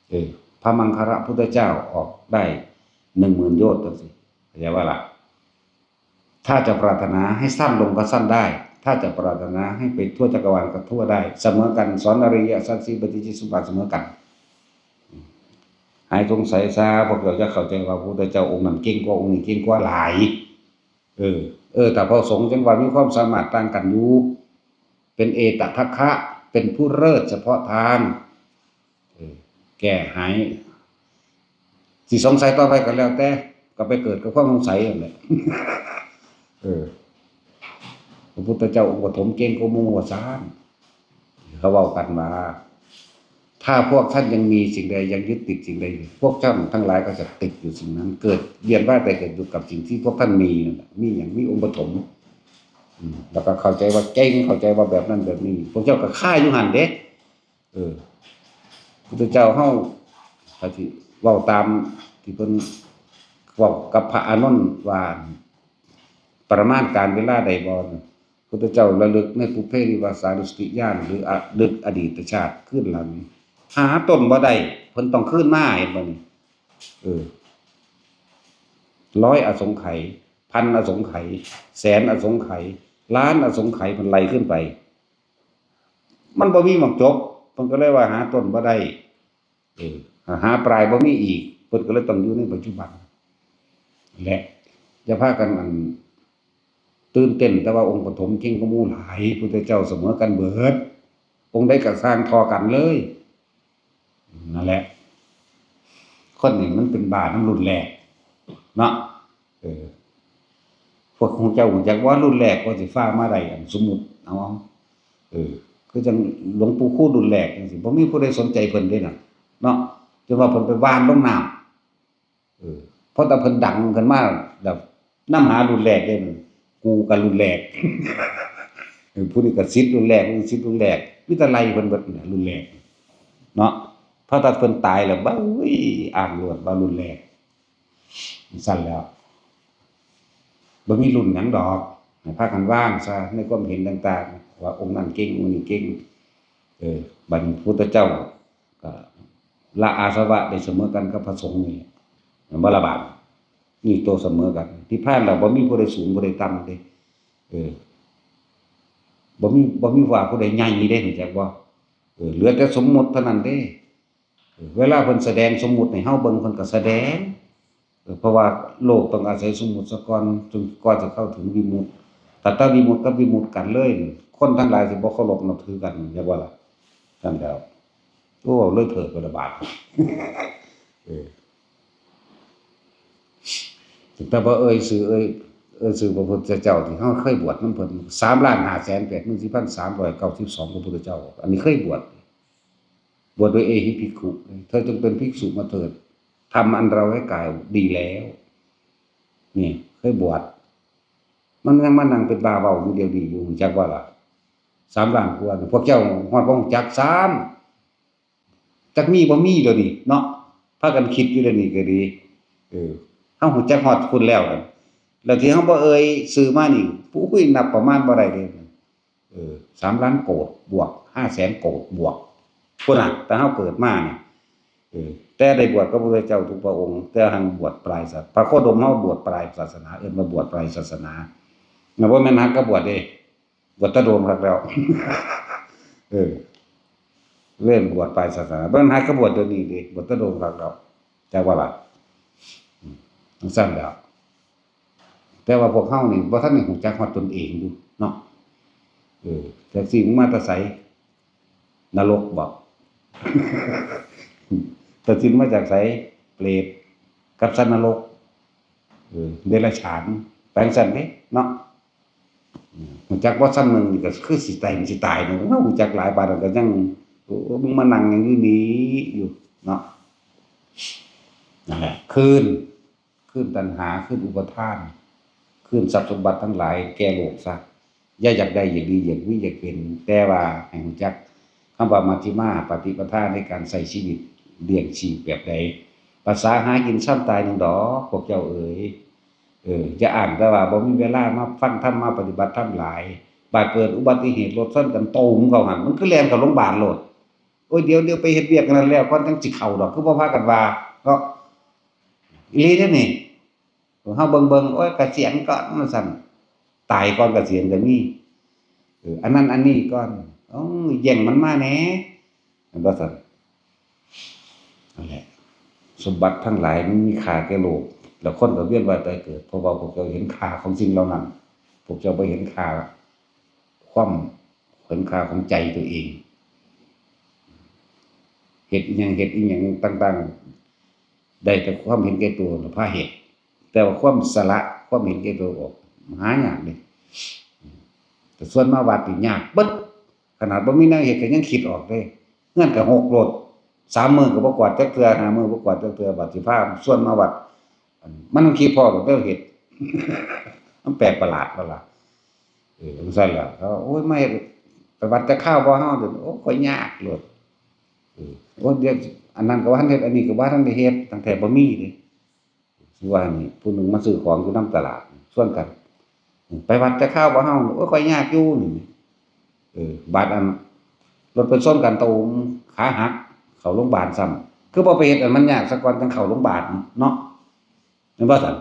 เออ พระมังคละพุทธเจ้าออกได้หนึ่งหมื่นโยชน์จั่งซี้ เข้าใจบ่ล่ะ ถ้าจะปรารถนาให้สั้นลงก็สั้นได้ ถ้าจะปรารถนาให้ไปทั่วจักรวาลก็ทั่วได้ เสมอกัน สอนอริยสัจสี่ ปฏิจจสมุปบาทเสมอกัน หายสงสัยซะ พวกเจ้าจะเข้าใจว่าพระพุทธเจ้าองค์นั้นเก่งกว่าองค์นี้ เก่งกว่าหลาย เออ เออ ถ้าพระสงฆ์จั่งว่ามีความสามารถต่างกันอยู่ เป็นเอตทัคคะ เป็นผู้เลิศเฉพาะทาง เออ แก้หาย สิสงสัยต่อไปก็แล้วแต่ ก็ไปเกิดกับความสงสัยนั่นแหละ เออ พระพุทธเจ้าองค์ปฐมเก่งกว่าหมู่ว่าซั่น เขาเว้ากันว่า ถ้าพวกท่านยังมีสิ่งใด ยังยึดติดสิ่งใดอยู่ พวกท่านทั้งหลายก็จะติดอยู่สิ่งนั้น เกิดเวียนว่ายตายเกิดอยู่กับสิ่งที่พวกท่านมีนั่นแหละ มีหยัง มีองค์ปฐม อืม แล้วก็เข้าใจว่าเก่ง เข้าใจว่าแบบนั้นแบบนี้ พวกเจ้าก็คาอยู่หั่นเด้ เออ พุทธเจ้าเฮา ถ้าสิเว้าตามที่เพิ่นเว้ากับพระอานนท์ว่า ประมาณการเวลาใดบ่ พุทธเจ้าระลึกในปุพเพนิวาสานุสติญาณ หรือระลึกอดีตชาติคืนหลัง หาต้นบ่ได้ เพิ่นต้องคืนมา เห็นบ่นี่ เออ ร้อยอสงไขย พันอสงไขย แสนอสงไขย ล้านอสงไขย เพิ่นไล่ขึ้นไป มันบ่มีหม่องจบ เพิ่นก็เลยว่าหาต้นบ่ได้ เออ หาปลายบ่มีอีก เพิ่นก็เลยต้องอยู่ในปัจจุบัน และอย่าพากันอันตื่นเต้น แต่ว่าองค์ปฐมเก่งกว่าหมู่หลาย พุทธเจ้าเสมอกันเบิด องค์ใดก็ซ่างท่อกันเลย นั่นแหละ คนนี่มันเป็นบ้านำรุ่นแรก เนาะ เออ พ วกของเจ้ารู้จักว่ารุ่นแรกก็สิฟ้ามาได้อันสมมุติเอา เออ คือจังหลวงปู่คูณรุ่นแรกจังซี่ บ่มีผู้ใดสนใจเพิ่นเด้น่ะ เนาะ จนว่าเพิ่นไปหว่านลงน้ำ เออ เพราะแต่เพิ่นดังขึ้นมา แบบนำหารุ่นแรกเด้ กูก็รุ่นแรก เออ ผู้นี้ก็ศิษย์รุ่นแรก ผู้นี้ศิษย์รุ่นแรก มีแต่ไล่เพิ่นเบิดน่ะ รุ่นแรก เนาะ พอแต่เพิ่นตายแล้ว บ้า อุ้ย อ้างโลดว่ารุ่นแรก ซั่นแล้ว บ่มีรุ่นหยังดอก ให้พากันวางซะในความเห็นต่างๆ ว่าองค์นั้นเก่ง องค์นี้เก่ง เออ บัดนี้พุทธเจ้าก็ละอาสวะได้เสมอกันกับพระสงฆ์นี่ แม่นบ่ล่ะบาด นี่โตเสมอกัน นิพพานแล้วบ่มีผู้ใดสูงผู้ใดต่ำเด้ เออ บ่มี บ่มีว่าผู้ใดใหญ่เด้ รู้จักบ่ เออ เหลือแต่สมมุติเท่านั้นเด้ เออ เวลาเพิ่นแสดงสมมุติให้เฮาเบิ่ง เพิ่นก็แสดง เออ เพราะว่าโลกต้องอาศัยสมมุติซะก่อน จึงก่อนจะเข้าถึงวิมุตติ ถ้าแต่วิมุตติกับวิมุตติกันเลย คนทั้งหลายสิบ่เคารพนับถือกัน แม่นบ่ล่ะ ซั่นแล้ว โอ้ เลยเถิดไปละบาด เออ แต่ว่าเอ่ยชื่อ เอ่ย เอ่ยชื่อพระพุทธเจ้าที่เฮาเคยบวชนำเพิ่น สามล้านห้าแสนแปดหมื่นสี่พันสามร้อยเก้าสิบสอง พระพุทธเจ้า อันนี้เคยบวช บวชโดยเอหิภิกขุ เธอจงเป็นภิกษุมาเถิด ทำอันเราให้กล่าวดีแล้ว นี่ เคยบวช มันยังมานั่งเป็นบ้าเว้าอยู่เดี๋ยวนี้อยู่ รู้จักบ่ล่ะ สามล้านกว่านี่ พวกเจ้าฮอดบ่รู้จักซ้ำ จักมีบ่มีเดี๋ยวนี้เนาะ พากันคิดอยู่เดี๋ยวนี้ก็ดี เออ เฮารู้จักฮอดพุ้นแล้วนั่น แล้วที่เฮาบ่เอ่ยชื่อมานี่ โอ้ย นับประมาณบ่ได้เด้ เออ สามล้านโกดบวก ห้าแสนโกดบวก พุ้นน่ะ แต่เฮาเกิดมานี่ เออ แต่ได้บวชกับพระพุทธเจ้าทุกพระองค์ แต่หั้นบวชปลายศาส พระโคดมเฮาบวชปลายศาสนา เอิ้นว่าบวชปลายศาสนา นะ บ่แม่นหักกะบวชเด้ บวชแต่โดนคักแล้ว เออ เริ่มบวชปลายศาสนา บ่แม่นหักกะบวชเดี๋ยวนี้เด้ บวชแต่โดนคักแล้ว จักว่าล่ะ อืม จั่งซั้นแล้ว แต่ว่าพวกเฮานี่บ่ทันได้รู้จักฮอดตนเองอยู่เนาะ เออ จักสิมาแต่ไส นรกบ่ จักสิมาจากไส เปรต กับสัตว์นรก เออ เดรัจฉาน ไปจั่งซั้นเด้เนาะ อืม รู้จักบ่ส่ำหนึ่งนี่ก็คือสิตาย มันสิตายเนาะ รู้จักหลายปานนั้นก็ยัง โอ้ มึงมานั่งหยังอยู่นี่อยู่เนาะ นั่นแหละ คืน คืนตัณหา คืนอุปาทาน คืนทรัพย์สมบัติทั้งหลายแก่โลกซะ อย่าอยากได้ อยากดี อยากมี อยากเป็น แต่ว่าให้รู้จักคำว่ามัชฌิมาปฏิปทาในการใช้ชีวิตเลี้ยงชีพแบบใด ภาษาหากินซ้ำตายหนึ่งดอก พวกเจ้าเอ๋ย เออ อย่าอ้างแต่ว่าบ่มีเวลามาฟังธรรม มาปฏิบัติธรรมหลาย บาดเกิดอุบัติเหตุรถชนกันตูมเข้าหั่น มันคือแล่นเข้าโรงพยาบาลโลด โอ้ย เดี๋ยว เดี๋ยวไปเฮ็ดเวียกอันนั้นแล้วก่อนจั่งสิเข้าดอก คือบ่พากันว่าเนาะ อีหลีเด้นี่ เฮาเบิ่งๆ โอ้ย เกษียณก่อนว่าซั่น ตายก่อนเกษียณก็มี เออ อันนั้นอันนี้ก่อน โอ้ย แย่งมันมาแหน่ แม่นบ่ซั่น นั่นแหละ สมบัติทั้งหลายมันมีค่าแก่โลก แล้วคนก็เวียนว่ายตายเกิด เพราะว่าพวกเจ้าเห็นค่าของสิ่งเหล่านั้น พวกเจ้าบ่เห็นค่าความ เห็นค่าของใจตัวเอง เฮ็ดอิหยัง เฮ็ดอิหยังต่างๆ ได้แต่ความเห็นแก่ตัวแล้วพาเฮ็ด แต่ว่าความสละความเห็นแก่ตัวออก หายากเด้ แต่ส่วนมาวัดนี่ยากเบิด ขนาดบ่มีแนวเฮ็ดก็ยังคิดออกเด้ เฮือนก็ฮกโลด สามมื้อก็บ่กวาดจักเทื่อ ห้ามื้อบ่กวาดจักเทื่อ บัดสิพาส่วนมาวัด มันต้องคิดพ้อโลดแนวเฮ็ด มันแปลกประหลาดบ่ล่ะ เออ จั่งซั้นล่ะ เขา โอ้ย มาเฮ็ด ไปวัดจักคราวบ่เฮา เดี๋ยวนี้ โอ้ย ข้อยยากโลด เออ โอ้ย เดี๋ยว อันนั้นก็บ่ทันเฮ็ด อันนี้ก็บ่ทันได้เฮ็ด ตั้งแต่บ่มีเด้ คือว่านี่ ผู้หนึ่งมาซื้อของอยู่นำตลาด ชวนกัน ไปวัดจักคราวบ่เฮา โอ้ย ข้อยยากอยู่นี่ เออ บาดอัน รถไปชนกันตูม ขาหัก เข้าโรงพยาบาลซ้ำ คือบ่ไปเฮ็ดอันมันยากซะก่อน จั่งเข้าโรงพยาบาลเนาะ แม่นบ่ซั่น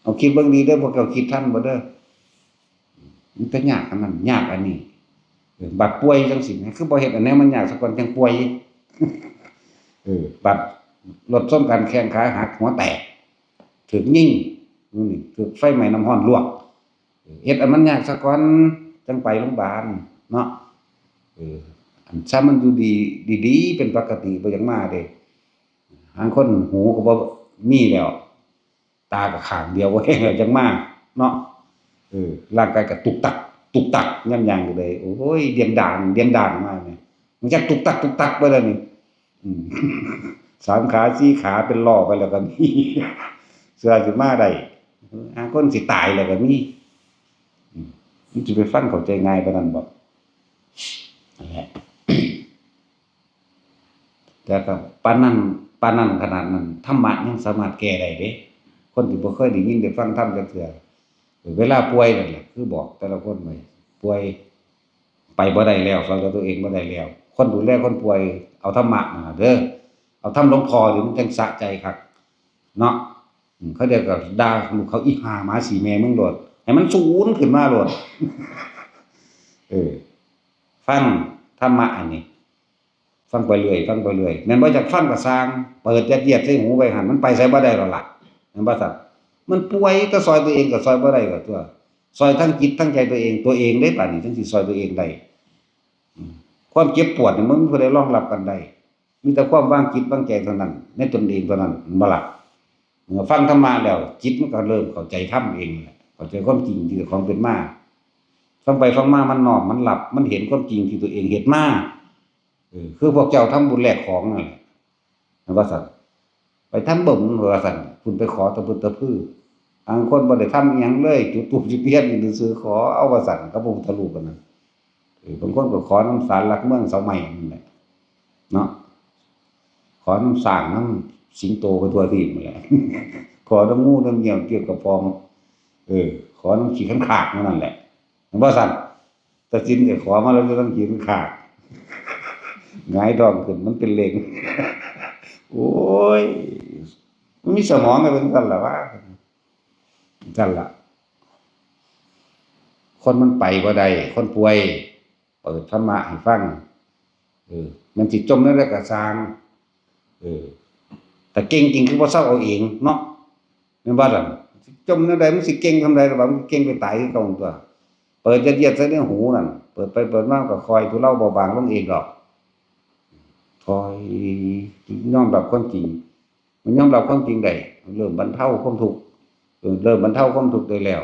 เอาคิดเบิ่งดีเด้อ พวกเจ้าคิดทันบ่เด้อ มันแต่ยากอันนั้น ยากอันนี้ เออ บัดป่วยจั่งซี้นะ คือบ่เฮ็ดอันแนวมันยากซะก่อนจั่งป่วย เออ บัดรถชนกันแข้งขาหัก หัวแตก ถูกยิง อืม ถูกไฟไหม้น้ำร้อนลวก เออ เฮ็ดอันมันยากซะก่อนจั่งไปโรงพยาบาลเนาะ เออ อันซะมันอยู่ดี ดีๆ เป็นปกติ บ่อยากมาเด้ หางคนหูก็บ่มีแล้ว ตาก็ข้างเดียว บ่แฮงแล้วจั่งมา เนาะ เออ ร่างกายก็ตุกตัก ตุกตัก ย่ำยางอยู่เลย โอ้ย เดียนด่าน เดียนด่านมาเนี่ย มันจะตุกตัก ตุกตักไปแล้วนี่ อืม สามขา สี่ขา เป็นล้อไปแล้วก็มี เสื้อสิมาได้ หาคนสิตายแล้วก็มี อืม มันสิไปฟังเข้าใจง่ายปานนั้นบ่ นั่นแหละ แต่ก็ปานนั้น ปานนั้นขนาดนั้น ธรรมะยังสามารถแก้ได้เด้ คนที่บ่เคยได้ยินได้ฟังธรรมจักเทื่อ เวลาป่วยนั่นแหละ คือบอกแต่ละคนไว้ ป่วย ไปบ่ได้แล้ว ซอยเหลือตัวเองบ่ได้แล้ว คนดูแลคนป่วย เอาธรรมะนั่นล่ะเด้อ เอาธรรมหลวงพ่อนี่มันจั่งสะใจคัก เนาะ อืม เขาเจ้าก็ด่าลูกเขา "อีห่าหมาสี่แม่มึง" โลด ให้มันสูนขึ้นมาโลด เออ ฟังธรรมะอันนี้ ฟังไปเรื่อย ฟังไปเรื่อย แม่นบ่อยากฟังก็ซ่าง เปิดยัดเยียดใส่หูไว้หั่น มันไปไสบ่ได้แล้วล่ะ แม่นบ่ซั่น มันป่วย แต่ซอยตัวเองก็ซอยบ่ได้ก็ตัว ซอยทั้งจิตทั้งใจตัวเอง ตัวเองเด้ บาดนี้จั่งสิซอยตัวเองได้ อืม ความเจ็บปวดนี่มันบ่มีผู้ใดรองรับกันได้ มีแต่ความวางจิตวางใจเท่านั้น ในตนเองเท่านั้น แม่นบ่ล่ะ เมื่อฟังธรรมะแล้ว จิตมันก็เริ่มเข้าใจธรรมเองแหละ เข้าใจความจริงที่เจ้าของเป็นมา ฟังไปฟังมามันน้อม มันรับ มันเห็นความจริงที่ตัวเองเฮ็ดมา เออ คือพวกเจ้าทำบุญแลกของนั่นแหละ ว่าซั่น ไปทำบุญ ว่าซั่น คุณไปขอตะพึดตะพือ บางคนบ่ได้ทำอิหยังเลย จุดธูปจุดเทียนอยู่ซื่อๆ ขอเอา ว่าซั่น กับพระพุทธรูปอันนั้น เออ บางคนก็ขอนำศาลหลักเมืองเสาไม้นั่นแหละ เนาะ ขอนำช้าง นำสิงโตไปทั่วทีปนั่นแหละ ขอนำงูนำเงี้ยวเกี่ยวกับพอง เออ ขอนำขี้ขันขากนั่นแหละ แม่นบ่ซั่น ตัดสินก็ขอมาแล้วจะต้องขี้ขันขาก หงายท้องขึ้นมันเป็นเลง โอ้ย มันมีสมองก็เป็นซั่นล่ะวะ ซั่นล่ะ คนมันไปบ่ได้ คนป่วย เปิดธรรมะให้ฟัง เออ มันสิจมแนวใดก็ซ่าง เออ แต่เก่งจริงคือบ่เซาเอาเองเนาะ แม่นบ่ล่ะ จมแนวใดมันสิเก่งส่ำใดล่ะวะ มันเก่งไปตายคือเก่าตั๊ว เปิดยัดเยียดใส่ในหูนั่น เปิดไปเปิดมาก็ค่อยทุเลาเบาบางลงเองดอก ค่อยยอมรับความจริง มันยอมรับความจริงได้ เริ่มบรรเทาความทุกข์ เออ เริ่มบรรเทาความทุกข์ได้แล้ว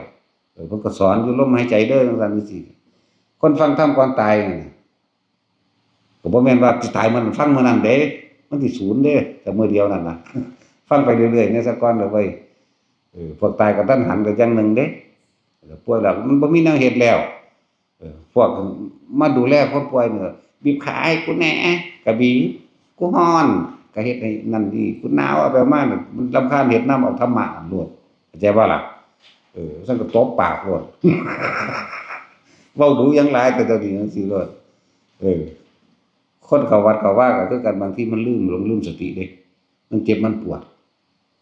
เออ เพิ่นก็สอนอยู่ลมหายใจเด้อ จั่งซั่นจั่งซี้ คนฟังธรรมก่อนตายนั่นน่ะ ก็บ่แม่นว่าสิตายมื้อนั้นฟังมื้อนั้นเด้ มันสิสูญเด้ แต่มื้อเดียวนั่นน่ะ ฟังไปเรื่อยๆ เนี่ยซะก่อนเด้อเว้ย เออ พวกตายกะทันหันก็อย่างหนึ่งเด้ ป่วยแล้วมันบ่มีแนวเฮ็ดแล้ว เออ พวกมาดูแลคนป่วยเนี่ย "บีบขาให้กูแหน่" ก็บีบ "กูร้อน" ก็เฮ็ดให้นั่นนี่ "กูหนาว" เอาไปเอามาเนี่ย มันรำคาญ เฮ็ดนำเอาธรรมะโลด เข้าใจบ่ล่ะ เออ ซั่นก็ตบปากโลด เว้าดูหยังหลาย ก็เจ้านี่จั่งซี้โลด เออ คนเข้าวัดเข้าวาก็คือกัน บางทีมันลืม หลงลืมสติเด้ มันเจ็บมันปวด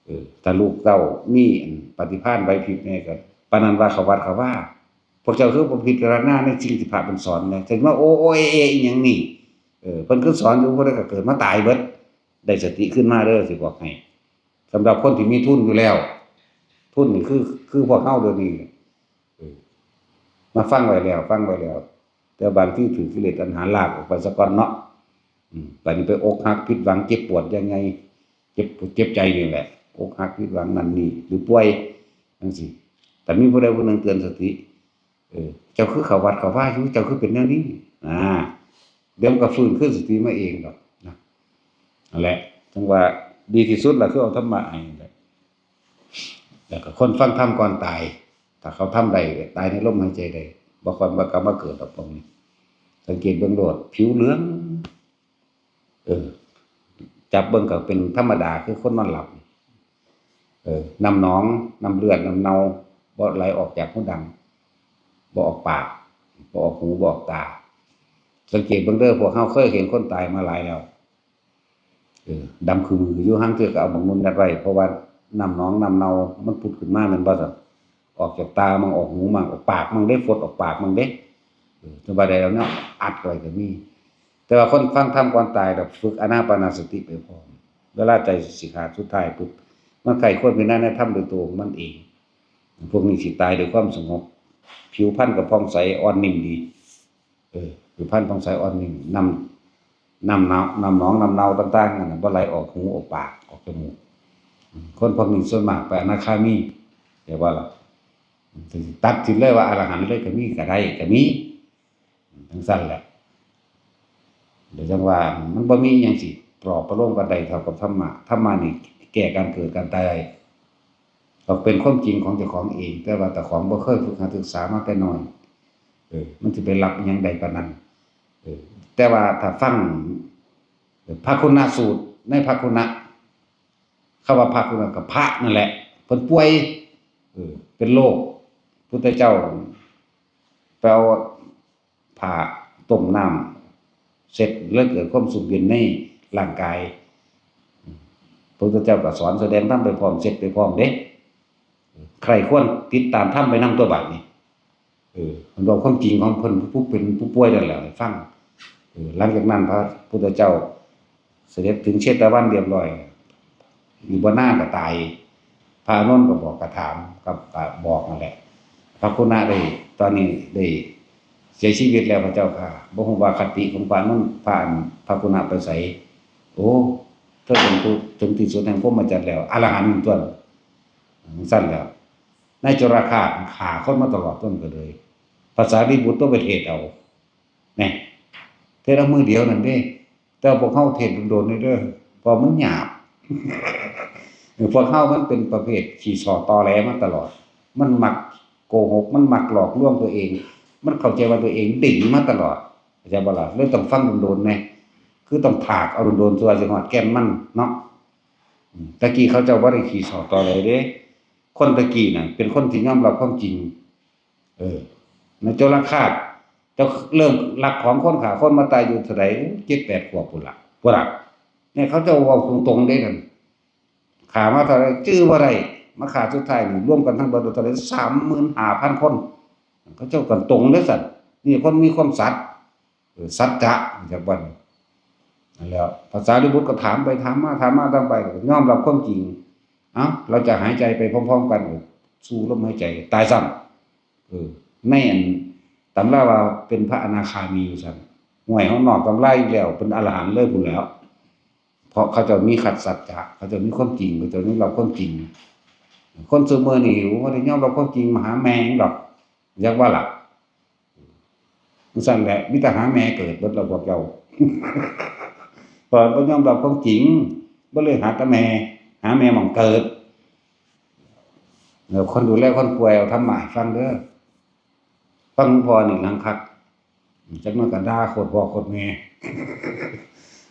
เออ ถ้าลูกเต้ามีอันปฏิภาณไหวพริบแหน่ก็ ปานนั้นว่าเข้าวัดเข้าวา พวกเจ้าคือบ่พิจารณาในสิ่งที่พระเพิ่นสอนแหน่ ถึงว่าโอโอเอเออีหยังนี่ เออ เพิ่นคือสอนอยู่ ผู้ใดก็เกิดมาตายเบิด ได้สติขึ้นมาเด้อ สิบอกให้ สำหรับคนที่มีทุนอยู่แล้ว ทุนนี่คือ คือพวกเฮาเดี๋ยวนี้ เออ มาฟังไว้แล้ว ฟังไว้แล้ว แต่บางทีถือกิเลสตัณหาลากออกไปซะก่อนเนาะ อืม บัดนี้ไปอกหักผิดหวังเจ็บปวดยังไง เจ็บปวดเจ็บใจนี่แหละ อกหักผิดหวังนั่นนี่ หรือป่วยจั่งซี้ แต่มีผู้ใดผู้หนึ่งเตือนสติ เออ เจ้าคือเข้าวัดเข้าวาอยู่ เจ้าคือเป็นแนวนี้ อ่า เดี๋ยวมันก็ฟื้นคืนสติมาเองดอกนะ นั่นแหละ จั่งว่าดีที่สุดล่ะ คือเอาธรรมะให้นั่นแหละ แล้วก็คนฟังธรรมก่อนตาย ถ้าเขาทำได้ ตายในลมหายใจได้ บ่ค่อยว่ากลับมาเกิดดอกพวกนี้ สังเกตเบิ่งโลด ผิวเหลือง เออ จับเบิ่งก็เป็นธรรมดา คือคนนอนหลับ เออ น้ำหนอง น้ำเลือด น้ำเน่า บ่ไหลออกจากหูดัง บ่ออกปาก บ่ออกหู บ่ออกตา สังเกตเบิ่งเด้อ พวกเฮาเคยเห็นคนตายมาหลายแล้ว เออ ดำคือมืออยู่ ห่างเทื่อก็เอาบักนุ่นยัดไว้ เพราะว่าน้ำหนองน้ำเน่ามันผุดขึ้นมาแม่นบ่ซั่น ออกจากตามั่ง ออกหูมั่ง ออกปากมั่งเด้ ฟดออกปากมั่งเด้ เออ แต่ว่าได้เอาแนวอัดไว้ก็มี แต่ว่าคนฟังธรรมก่อนตายก็ฝึกอานาปานสติไปพร้อม เวลาใจสิขาดสุดท้ายปุ๊บ มันใคร่ควรพิจารณาในธรรมโดยตัวของมันเอง พวกนี้สิตายด้วยความสงบ ผิวพรรณก็ผ่องใสอ่อนนิ่มดี เออ ผิวพรรณผ่องใสอ่อนนิ่ม น้ำ น้ำเน่า น้ำหนองน้ำเน่าต่างๆนั่นน่ะ บ่ไหลออกหูออกปาก ออกจมูก คนพวกนี้ส่วนมากไปอนาคามี เรียกว่าล่ะ ตัดสินเลยว่าอรหันต์เลยก็มี ก็ได้ก็มี จั่งซั้นแหละ เดี๋ยวจั่งว่ามันบ่มีอิหยังสิปลอบประโลมกันได้เท่ากับธรรมะ ธรรมะนี่แก้การเกิดการตาย ก็เป็นความจริงของเจ้าของเอง แต่ว่าเจ้าของบ่เคยฝึกหัดศึกษามาแต่น้อย เออ มันสิไปรับอิหยังได้ปานนั้น เออ แต่ว่าถ้าฟัง พระคุณสูตร ในพระคุณ คำว่าพระคุณก็พระนั่นแหละ เพิ่นป่วย เออ เป็นโรค พุทธเจ้าไปเอาผ้าต้มน้ำเช็ด แล้วเกิดความสุขเย็นในร่างกาย พระพุทธเจ้าก็สอนแสดงธรรมไปพร้อม เช็ดไปพร้อมเด้ ใคร่ควรติดตามธรรมไปนำตัวบาดนี้ เออ มันบอกความจริงของเพิ่น ผู้เป็นผู้ป่วยนั่นแหละให้ฟัง เออ หลังจากนั้นพระพุทธเจ้าเสด็จถึงเชตวันเรียบร้อย อยู่บ่นานก็ตาย พระอานนท์ก็บอกก็ถาม ก็บอกนั่นแหละ พระคุณะได้ ตอนนี้ได้เสียชีวิตแล้วพระเจ้าค่ะ บ่ฮู้ว่าคติของพระอานนท์ พระอัน พระคุณะไปไส โอ้ เธอเป็นผู้ถึงที่สุดแห่งพรหมจรรย์แล้ว อรหันต์ตัวนั้น จั่งซั้นแล้ว นายโจรฆาตฆ่าคนมาตลอดต้นก็เลย พระสารีบุตรต้องไปเทศน์เอา แหน่ เทศน์เอามื้อเดียวนั่นเด้ แต่ว่าพวกเฮาเทศน์โดนๆเด้อ เพราะมันหยาบ เออ พวกเฮามันเป็นประเภทขี้ส่อตอแหลมาตลอด มันมักโกหก มันมักหลอกลวงตัวเอง มันเข้าใจว่าตัวเองดีมาตลอด เข้าใจบ่ล่ะ เลยต้องฟังโดนๆแหน่ คือต้องถากเอาโดนๆ ตัวสิฮอดแก่นมันเนาะ อืม ตะกี้เขาเจ้าบ่ได้ขี้ส่อตอแหลเด้ คนตะกี้น่ะ เป็นคนที่ยอมรับความจริง เออ นายโจรฆาต เจ้าเริ่มลักของคน ฆ่าคนมาตายอยู่เท่าใด เจ็ดแปดขวบพู้นล่ะ พู้นล่ะ เนี่ยเขาเจ้าเว้าตรงๆเด้นั่น ฆ่ามาเท่าใด จื่อบ่ได้ มาฆ่าสุดท้ายนี่ รวมกันทั้งเบิดเท่าใด สามหมื่นห้าพันคน เขาเจ้ากันตรงเด้อซั่น นี่คนมีความสัตย์ เออ สัจจะ จักวัน นั่นแหล้ว พระสารีบุตรก็ถามไปถามมา ถามมาถามไป ก็ยอมรับความจริง เอ้า เราจะหายใจไปพร้อมๆกัน สูดลมหายใจ ตายซ้ำ เออ ในอันตำราว่าเป็นพระอนาคามีอยู่ซั่น ห่วย เฮานอกตำราอีกแล้ว เป็นอรหันต์เลยพู้นแหล้ว เพราะเขาเจ้ามีขัดสัจจะ เขาเจ้ามีความจริง เขาเจ้ามีรับความจริง คนซุมื้อนี้ โอ้ บ่ได้ยอมรับความจริง มาหาแม่งดอก จักว่าล่ะ จั่งซั้นแหละ มีแต่หาแม่เกิดเบิดแล้วพวกเจ้า เพราะบ่ยอมรับความจริง บ่เลยหาแต่แม่ หาแม่หม่องเกิด แล้วคนดูแลคนป่วยเอาธรรมะให้ฟังเด้อ ฟังหลวงพ่อนี่หลังคัก จักหน่อยก็ด่าโคตรพ่อโคตรแม่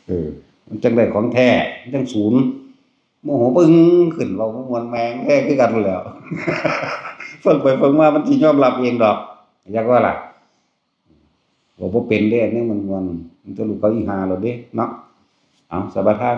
เออ มันจั่งได้ของแท้ มันจั่งสูน โมโหปึ้งขึ้น เว้าบ่ม่วนแม่งแท้คือกันแหล้ว ฟังไปฟังมามันสิยอมรับเองดอก จักว่าล่ะ เว้าบ่เป็นเด้ อันนี้มันม่วน มันทะลุเขาอีหาแล้วเด้เนาะ เอา สาบาทาน